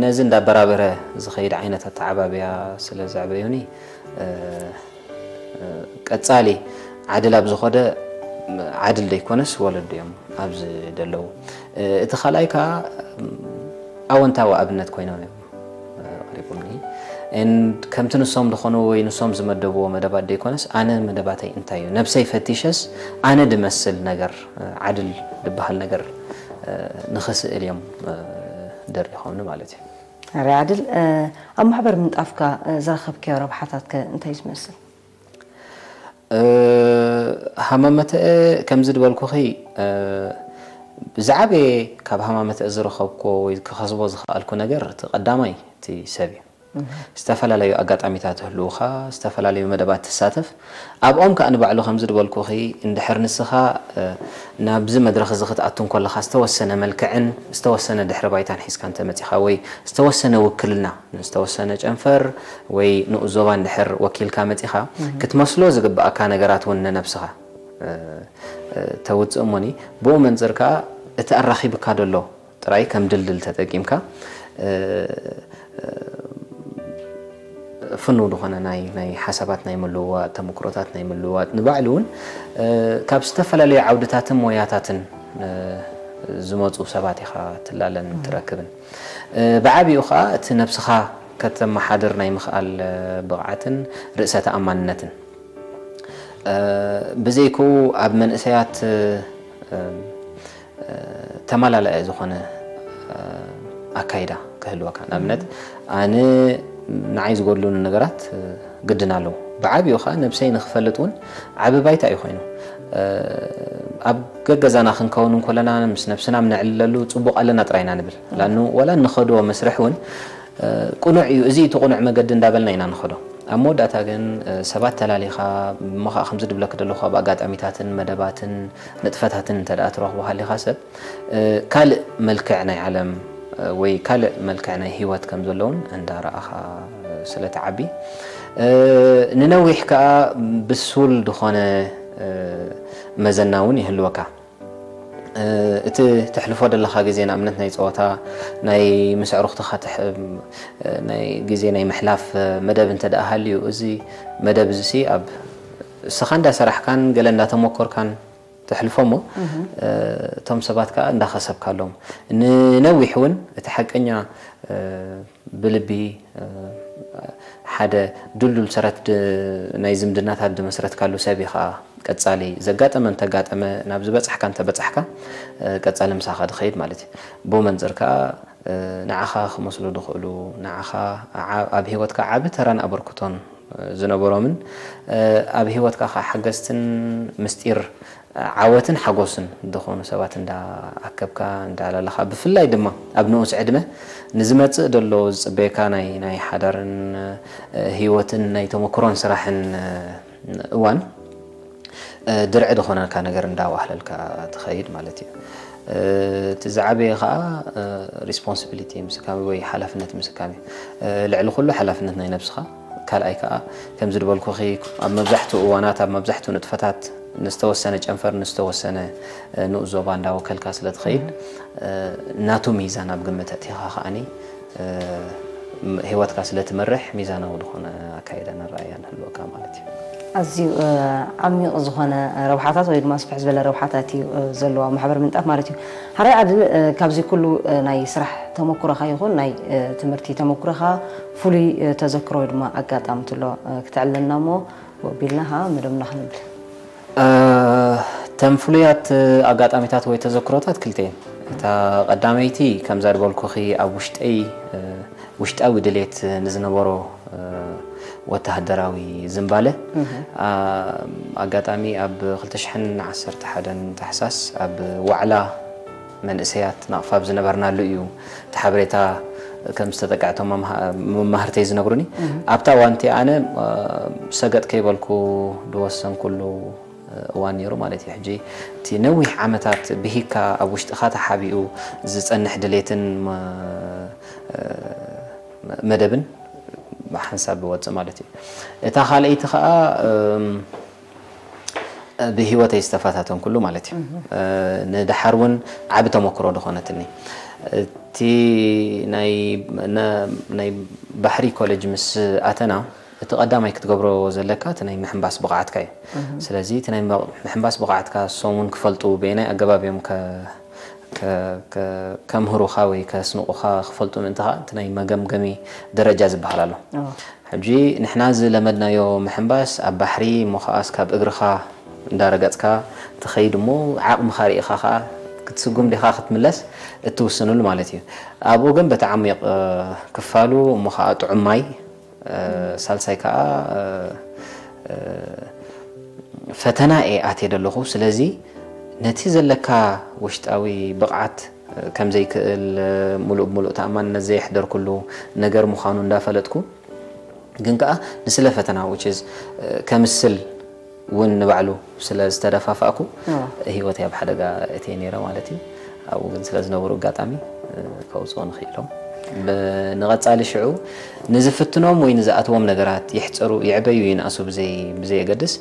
ነዚ እንዳበራበረ ዝኸይድ ዓይነት ኣተዓባብያ ስለ ዘዕበዩኒ ቀጻሊ ዓድል ኣብ ዝኾደ ዓድል ደይኮነስ ወለዱ እዮም ኣብዚ ደለዉ። እቲ ካልኣይ ከኣ ኣወንታዊ ኣብነት ኮይኖም እዮም ቀሪቦምኒ። And ከምቲ ንሶም ዝኾኑ ወይ ንሶም ዝመደብዎ መደባት ደይኮነስ ኣነ መደባተይ እንታይ እዩ ነብሰይ ፈቲሸስ ኣነ ድመስል ነገር ዓድል ዝበሃል ነገር ንኽስእል እዮም ደሪኾምኒ ማለት እዩ። ኣረ ዓድል ኣብ ማሕበር ምንጣፍካ ዝረኸብካዮ ረብሓታት ከ እንታይ እዩ ዝመስል? ሃማመተአ ከምዚ ዝበልኩኺ ብዛዕበ ካብ ሃማመተአ ዝረኸብኮ ወይ ክኸስቦ ዝኸኣልኩ ነገር እቲ ቀዳማይ እቲ ሰብ እዩ። ዝተፈላለዩ ኣጋጣሚታት ህልውኻ ዝተፈላለዩ መደባት ትሳተፍ ኣብኦም ከዓ ንባዕሉ ከምዚ ዝበልኩኺ እንድሕር ንስኻ ናብዚ መድረኽ እዚ ክትኣቱ እንከለኻ ዝተወሰነ መልክዕን ዝተወሰነ ድሕሪ ባይታን ሒዝካ እንተመፂኻ ወይ ዝተወሰነ ውክልና ንዝተወሰነ ጨንፈር ወይ ንኡስ ዞባ እንድሕር ወኪልካ መፂኻ ክትመስሎ ዝግብኣካ ነገራት እውን ንነብስኻ ተውፅእ እሞኒ ብኡ መንፅር ከዓ እቲ ኣራኺብካ ደሎ ጥራይ ከም ድልድል ተጠቂምካ ፍኑው ዝኾነ ናይ ናይ ሓሳባት ናይ ምልውዋጥ ተመክሮታት ናይ ምልውዋጥ ንባዕሉ እውን ካብ ዝተፈላለዩ ዓውድታትን ሞያታትን ዝመፁ ሰባት ኢኻ ትላለን ትረክብን ብዓብኡ ከዓ እቲ ነብስኻ ከተመሓድር ናይ ምኽኣል ብቕዓትን ርእሰ ተኣማንነትን ብዘይክኡ ኣብ መንእሰያት ተማላላኢ ዝኾነ ኣካይዳ ክህልወካ ንኣብነት ኣነ ንዓይ ዝጎድሉኒ ነገራት ግድን ኣለዉ ብዓብኡ ከዓ ነብሰይ ንክፈልጥ እውን ዓቢ ባይታ እዩ ኮይኑ ኣብ ገገዛና ክንከውን እንኮለና ምስ ነብስና ምነዕልለሉ ፅቡቅ ኣለና ጥራይና ንብል ላኑ ወላ ንኸድዎ መስርሕ እውን ቅኑዕ እዩ እዚ እቲ ቅኑዕ መገዲ እንዳበልና ኢና ንኸዶ ኣብ መወዳእታ ግን ሰባት ተላሊኻ እሞ ከዓ ከምዚ ድብለክ ዘለኹ ኣብ ኣጋጣሚታትን መደባትን ንጥፈታትን እንተ ደኣ ትረኽቦ ሃሊኻ ሰብ ካልእ መልክዕ ናይ ዓለም ወይ ካልእ መልክዕ ናይ ህይወት ከም ዘለውን እንዳረኣኻ ስለ ትዓቢ ንነዊሕ ከዓ ብሱል ዝኾነ መዘና እውን ይህልወካ እቲ ተሕልፎ ዘለኻ ግዜ ንኣብነት ናይ ፀወታ ናይ ምስ ኣዕሩኽትኻ ናይ ግዜ ናይ ምሕላፍ መደብ እንተ ደኣ ሃልዩ እዚ መደብ እዚ ኣብ እስኻ እንዳሰራሕካን ገለ እንዳተሞከርካን ተሕልፎ እሞ እቶም ሰባት ከዓ እንዳኸሰብካሎም ንነዊሕ እውን እቲ ሓቀኛ ብልቢ ሓደ ድልዱል ሰረት ናይ ዝምድናታት ዝመስረትካሉ ሰብ እዩ ከዓ ቀፃሊ ዘጋጠመ እንተጋጠመ ናብ ዝበፃሕካ እንተበፃሕካ ቀፃሊ ምሳኻ ድኸይድ ማለት እዩ ብኡ መንፅር ከዓ ንዓኻ ክመስሉ ድኽእሉ ንዓኻ ኣብ ህይወትካ ዓቢ ተራን ኣበርክቶን ዝነበሮምን ኣብ ሂወትካ ከዓ ሓገዝትን ምስጢር ዓወትን ሓጎስን ዝኾኑ ሰባት እንዳኣከብካ እንዳለለኻ፣ ብፍላይ ድማ ኣብ ንኡስ ዕድመ ንዝመጽእ ደሎ ዝጽበየካ ናይ ናይ ሓዳርን ሂወትን ናይ ተመክሮን ስራሕን እዋን ድርዒ ዝኾነካ ነገር እንዳዋህለልካ ትኸይድ ማለት እዩ። እቲ ዝዓበየ ከዓ ሪስፖንሲቢሊቲ ምስካም ወይ ሓላፍነት ምስካም እዩ። ልዕሊ ኩሉ ሓላፍነት ናይ ነብስኻ፣ ካልኣይ ከዓ ከምዚ ዝበልኩኺ ኣብ መብዛሕትኡ እዋናት ኣብ መብዛሕትኡ ንጥፈታት ንዝተወሰነ ጨንፈር ንዝተወሰነ ንኡስ ዞባ እንዳወከልካ ስለ ትኸይድ ናቱ ሚዛን ኣብ ግምት ኣእቲኻ ከዓኒ ህይወትካ ስለ ትመርሕ ሚዛናዊ ዝኾነ ኣካይዳን ኣረኣእያን ህልወካ ማለት እዩ። ኣዝዩ ዓሚቕ ዝኾነ ረብሓታት ወይ ድማ ስፍሕ ዝበለ ረብሓታት እዩ ዘለዎ ኣብ ማሕበር ምንጣፍ ማለት እዩ። ሓራይ ዓድል፣ ካብዚ ኩሉ ናይ ስራሕ ተመኩሮኻ ይኹን ናይ ትምህርቲ ተመኩሮኻ ፍሉይ ተዘክሮ ወይ ድማ ኣጋጣሚ ትሎ ክተዕልለና እሞ ወቢልና ኸዓ መደብና ክንብል። እተን ፍሉያት ኣጋጣሚታት ወይ ተዘክሮታት ክልተ እየን። እታ ቀዳመይቲ ከምዛ ዝበልኩኺ ኣብ ውሽጠይ ውሽጣዊ ድሌት ንዝነበሮ ወተሃደራዊ ዝንባለ፣ ኣጋጣሚ ኣብ ክልተ ሽሕን ዓሰርተ ሓደን ታሕሳስ ኣብ ዋዕላ መንእሰያት ናቕፋ ኣብ ዝነበርናሉ እዩ እቲ ሓበሬታ ከም ዝተጠቅዐ እቶም መማህርተይ ዝነግሩኒ። ኣብታ እዋን እቲኣ ኣነ ሰገጥ ከይበልኩ ዝወሰንኩሉ እዋን ነይሩ ማለት እዩ። ሕጂ እቲ ነዊሕ ዓመታት ብሂግካ ኣብ ውሽጥኻ ተሓቢኡ ዝጸንሕ ድሌትን መደብን ሓንሳብ ዝወጽእ ማለት እዩ። እታ ካልኣይቲ ከኣ ብህይወተይ ዝተፈታተንኩሉ ማለት እዩ። ንደሓር እውን ዓቢ ተመክሮ ዝኾነትኒ እቲ ናይ ባሕሪ ኮሌጅ ምስ ኣተና እቲ ቀዳማይ ክትገብሮ ዘለካ እቲ ናይ ምሕንባስ ብቕዓትካ እዩ። ስለዚ እቲ ናይ ምሕንባስ ብቕዓትካ እሶም እውን ክፈልጡ በየናይ ኣገባብ እዮም ከምህሩኻ ወይ ከስንቑኻ ክፈልጡ ምእንቲ ከዓ እቲ ናይ መገምገሚ ደረጃ ዝበሃል ኣሎ። ሕጂ ንሕና ዝለመድናዮ ምሕንባስ ኣብ ባሕሪ እሞ ከዓስ ካብ እግርኻ እንዳረገጽካ ትኸይድ እሞ ዓቕምኻ ርኢኻ ከዓ ክትስጉም ዲኻ ክትምለስ እትውስንሉ ማለት እዩ። ኣብኡ ግን በቲ ዓሚቕ ክፋሉ እሞ ከዓ ጥዑም ማይ ሳልሳይ ከዓ ፈተና እየ ኣትየ ዘለኹ። ስለዚ ነቲ ዘለካ ውሽጣዊ ብቕዓት ከም ዘይክእል ሙሉእ ብሙሉእ ተኣማንነት ዘየሕደርኩሉ ነገር ምዃኑ እንዳፈለጥኩ ግን ከዓ ንስለ ፈተና ውችዝ ከምስል እውን ንባዕሉ ስለ ዝተደፋፋእኩ ህይወተይ ኣብ ሓደጋ እትየ ነይረ ማለት እዩ። ኣብኡ ግን ስለ ዝነበሩ ኣጋጣሚ ከውፅኦ ንኽኢሎም ንቐፃሊ ሽዑ ንዝፍትኖም ወይ ንዝኣትዎም ነገራት ይሕፀሩ ይዕበዩ ይንኣሱ ብዘይ ብዘየገድስ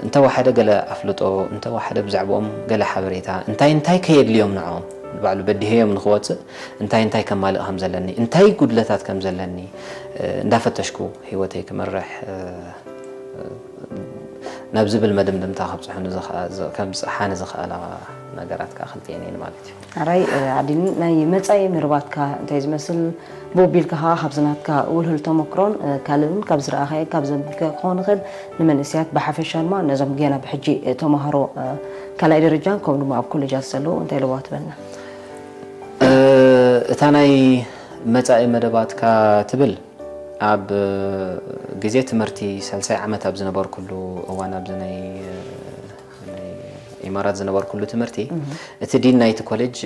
እንተወሓደ ገለ ኣፍልጦ እንተወሓደ ብዛዕባኦም ገለ ሓበሬታ እንታይ እንታይ ከየድልዮም ንዕኦም ባዕሉ በዲሀዮም ንክወፅእ እንታይ እንታይ ከማልእ ከም ዘለኒ እንታይ ጉድለታት ከም ዘለኒ እንዳፈተሽኩ ህይወተይ ክመርሕ ናብ ዝብል መደምደምታ ከብፅሑኒ ከብፅሓኒ ዝኽእላ ነገራት ከዓ ክልቲኤን እየን ማለት እዩ። ኣራይ ዓዲኒ ናይ መፃኢ መርባትካ እንታይ ዝመስል ብኡ ቢልካ ከዓ ካብዚ ናትካ ውልህል ተመክሮን ካልእ እውን ካብ ዝረኣኻዮ ካብ ዘንብብካዮ ክኸውን ይኽእል ንመንእሰያት ብሓፈሻ ድማ ነዞም ጌና ብሕጂ ተምሃሮ ካልኣይ ደረጃን ከምኡ ድማ ኣብ ኮሌጃት ዘለዉ እንታይ ኣለዋ ትበልና? እታ ናይ መፃኢ መደባትካ ትብል ኣብ ግዜ ትምህርቲ ሳልሳይ ዓመት ኣብ ዝነበርኩሉ እዋን ኣብዚ ናይ ኢማራት ዝነበርኩሉ ትምህርቲ እቲ ዲን ናይቲ ኮሌጅ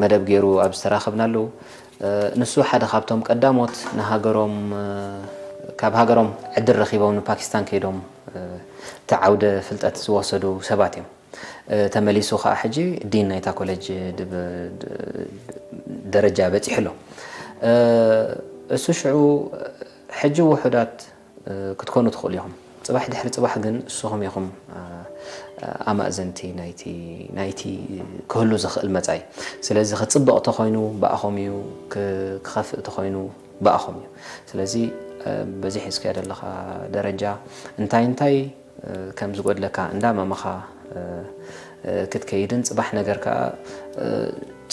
መደብ ገይሩ ኣብ ዝተራኸብናሉ ንሱ ሓደ ካብቶም ቀዳሞት ንሃገሮም ካብ ሃገሮም ዕድል ረኺቦም ንፓኪስታን ከይዶም እቲ ዓውደ ፍልጠት ዝወሰዱ ሰባት እዮም። ተመሊሱ ከዓ ሕጂ ዲን ናይታ ኮሌጅ ደረጃ በፂሑ ኣሎ። እሱ ሽዑ ሕጂ ውሑዳት ክትኮኑ ትኽእሉ ኢኹም። ፅባሕ ድሕሪ ፅባሕ ግን እስኹም ኢኹም ኣማእዘንቲ ናይቲ ክህሉ ዝኽእል መፃኢ። ስለዚ ክፅብቕ ተኾይኑ ብኣኹም እዩ፣ ክኸፍእ ተኾይኑ ብኣኹም እዩ። ስለዚ በዚ ሒዝካዮ ዘለኻ ደረጃ እንታይ እንታይ ከም ዝጎድለካ እንዳመመኻ ክትከይድን ፅባሕ ነገር ከዓ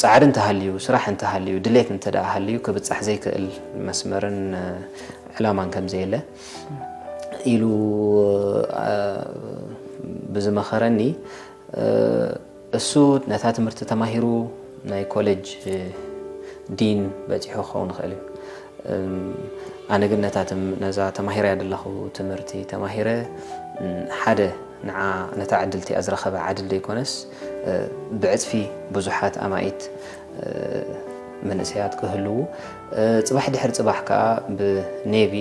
ፃዕሪ እንተሃልዩ ስራሕ እንተሃልዩ ድሌት እንተ ደኣ ሃልዩ ክብፃሕ ዘይክእል መስመርን ዕላማን ከም ዘየለ ኢሉ ብዝመኸረኒ እሱ ነታ ትምህርቲ ተማሂሩ ናይ ኮሌጅ ዲን በፂሑ ክኸውን ይኽእል እዩ። ኣነ ግን ነታ ትም ነዛ ተማሂረያ ዘለኹ ትምህርቲ ተማሂረ ሓደ ንዓ ነታ ዕድል እቲኣ ዝረኸበ ዓድል ዘይኮነስ ብዕጽፊ ብዙሓት ኣማኢት መንእሰያት ክህልዉ ጽባሕ ድሕሪ ጽባሕ ከኣ ብኔቪ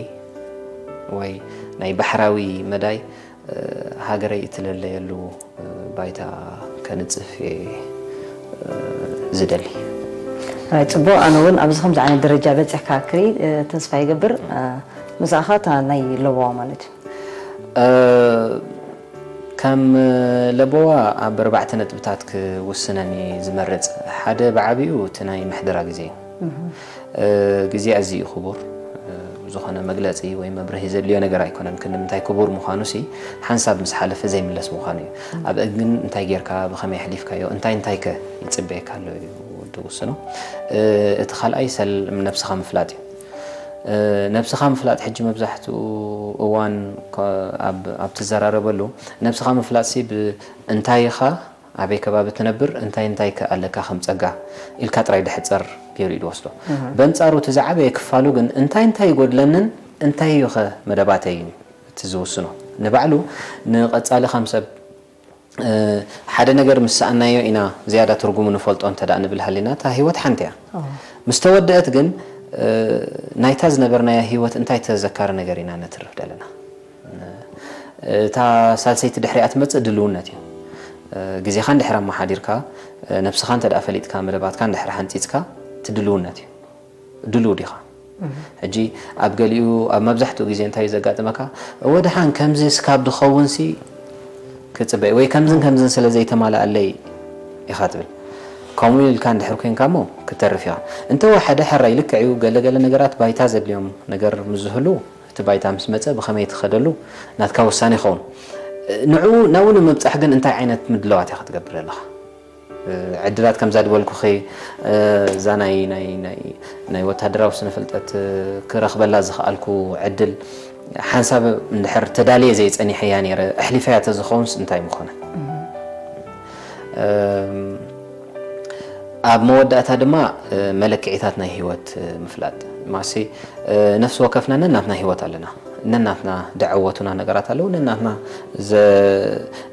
ወይ ናይ ባሕራዊ መዳይ ሃገረይ እትለለየሉ ባይታ ከንጽፍ እየ ዝደሊ። ጽቡቕ። ኣነ እውን ኣብዚ ከምዚ ዓይነት ደረጃ በፂሕካ ክርኢ ተስፋ ይገብር። ምሳኻ እታ ናይ ለበዋ ማለት እዩ። ከም ለበዋ ኣብ ኣርባዕተ ነጥብታት ክውስነን እየ ዝመርጽ። ሓደ ብዓቢኡ እቲ ናይ ምሕደራ ግዜ እዩ። ግዜ ኣዝዩ ክቡር ዝኾነ መግለፂ ወይ መብርሂ ዘድልዮ ነገር ኣይኮነን። ክንዲ ምንታይ ክቡር ምዃኑ ሲ ሓንሳብ ምስ ሓለፈ ዘይምለስ ምዃኑ እዩ። ኣብ እግን እንታይ ጌርካ ብኸመይ ኣሕሊፍካዮ እንታይ እንታይ ከ ይፅበየካ ኣሎ እዩ ወዲ ውስኖ። እቲ ካልኣይ ሰል ነብስኻ ምፍላጥ እዩ። ነብስኻ ምፍላጥ ሕጂ መብዛሕትኡ እዋን ኣብ ትዘራረበሉ ነብስኻ ምፍላጥ ሲ እንታይ ኢኻ ኣበይ ከባቢ ትነብር እንታይ እንታይ ከ ኣለካ ከም ፀጋ ኢልካ ጥራይ ድሕፀር ገይሩ እዩ ዝወስዶ። በንፃሩ እቲ ዝዓበየ ክፋሉ ግን እንታይ እንታይ ይጎድለንን እንታይ እዩ ከ መደባተይን እዩ እቲ ዝውስኖ። ንባዕሉ ንቐፃሊ ከም ሰብ ሓደ ነገር ምስ ሰኣናዮ ኢና ዝያዳ ትርጉሙ ንፈልጦ እንተ ደኣ ንብል ሃሊና እታ ህይወት ሓንቲ እያ። ምስ ተወደአት ግን ናይታ ዝነበርናያ ህይወት እንታይ ተዘካሪ ነገር ኢና ነትርፍ ዘለና። እታ ሳልሰይቲ ድሕሪኣ ትመጽእ ድልውነት እዩ። ግዜኻ እንድሕር ኣመሓዲርካ ነብስኻ እንተ ደኣ ፈሊጥካ መደባትካ እንድሕር ሓንጺጽካ እቲ ድልውነት እዩ። ድልው ዲኻ? ሕጂ ኣብ ገሊኡ ኣብ መብዛሕትኡ ግዜ እንታይ እዩ ዘጋጥመካ? እወ ደሓን ከምዚ ስካብ ድኸውን ሲ ክጽበ ወይ ከምዝን ከምዝን ስለ ዘይተማልኣለይ ኢኻ ትብል። ከምኡ ኢልካ እንድሕር ኮንካ እሞ ክትተርፍ ኢኻ። እንተወሓደ ሕራይ ልክዕ እዩ ገለ ገለ ነገራት ባይታ ዘድልዮም ነገር ምስ ዝህሉ እቲ ባይታ ምስ መጸ ብኸመይ ትኸደሉ ናትካ ውሳኔ ይኸውን። ንዕኡ ናብኡ ንምብጻሕ ግን እንታይ ዓይነት ምድላዋት ኢኻ ትገብር ዘለኻ? ዕድላት ከምዛ ዝበልኩኺ እዛ ናይ ናይ ናይ ናይ ወታደራዊ ስነ ፍልጠት ክረኽበላ ዝኽኣልኩ ዕድል ሓንሳብ እንድሕር ተዳልየ ዘይጸኒሐያ ነይረ ኣሕሊፈያ ተዝኸውንስ እንታይ ምኾነ? ኣብ መወዳእታ ድማ መለክዒታት ናይ ህይወት ምፍላጥ ማሲ ነፍሲ ወከፍና ነናትና ህይወት ኣለና። ነናትና ደዐወቱና ነገራት ኣለዉ፣ ነናትና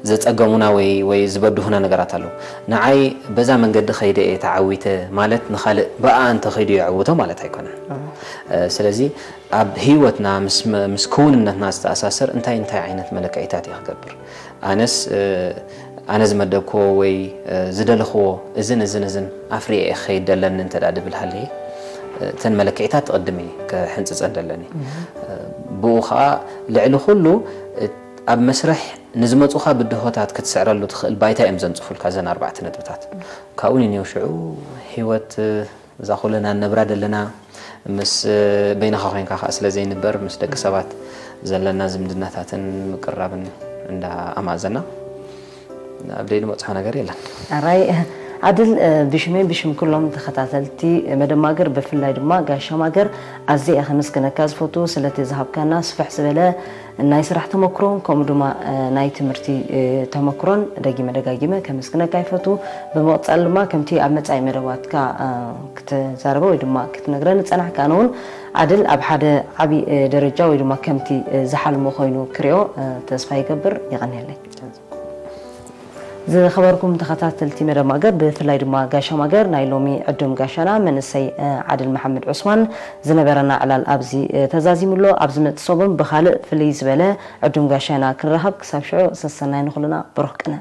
ዘጸገሙና ወይ ወይ ዝበድሁና ነገራት ኣለዉ። ንዓይ በዛ መንገዲ ከይደ እየ ተዓዊተ ማለት ንኻልእ ብኣ እንተኸይዱ የዕውቶ ማለት ኣይኮነን። ስለዚ ኣብ ህይወትና ምስ ክውንነትና ዝተኣሳሰር እንታይ እንታይ ዓይነት መለክዒታት እየ ክገብር? ኣነስ ኣነ ዝመደብክዎ ወይ ዝደለኽዎ እዝን እዝን እዝን ኣፍርየ እየ ክኸይድ ደለኒ እንተ ደኣ ድብል ሃለየ እተን መለክዒታት ትቕድም እየ ክሕንፅፀን ደለኒ። ብኡ ከዓ ልዕሊ ኩሉ ኣብ መስርሕ ንዝመፁኻ ብድሆታት ክትስዕረሉ ትኽእል ባይታ እዮም ዘንፅፉልካ እዘን ኣርባዕተ ነጥብታት። ካብኡ ንኔው ሽዑ ህይወት እዛ ኩልና ንነብራ ዘለና ምስ በይንኻ ኮይንካ ከዓ ስለ ዘይንበር ምስ ደቂ ሰባት ዘለና ዝምድናታትን ምቅራብን እንዳ ኣማዘና ኣብ ደይ ንመፅሖ ነገር የለን። ኣራይ ዓድል ብሽመይ ብሽም ኩሎም ተኸታተልቲ መደማገር ብፍላይ ድማ ጋሻ ማገር ኣዝየ ከመስግነካ ዝፈቱ ስለቲ ዝሃብካና ስፍሕ ዝበለ ናይ ስራሕ ተመክሮን ከምኡ ድማ ናይ ትምህርቲ ተመክሮን ደጊመ ደጋጊመ ከመስግነካ ይፈቱ። ብምቕፃል ድማ ከምቲ ኣብ መፃኢ መደባትካ ክትዛረበ ወይ ድማ ክትነግረን ዝፀናሕካ ኣነ እውን ዓድል ኣብ ሓደ ዓብዪ ደረጃ ወይ ድማ ከምቲ ዝሓልሞ ኮይኑ ክሪኦ ተስፋ ይገብር። የቐንየለይ። ዝኸበርኩም ተኸታተልቲ መደብ ማገር ብፍላይ ድማ ጋሻ ማገር ናይ ሎሚ ዕዱም ጋሻና መንእሰይ ዓድል መሓመድ ዑስማን ዝነበረና ዕላል ኣብዚ ተዛዚሙ ኣሎ። ኣብ ዝመፅእ ሰሙን ብኻልእ ፍልይ ዝበለ ዕዱም ጋሻና ክንረኸብ ክሳብ ሽዑ ሰሰናይ ንኹልና ብሩኽ ቅነ።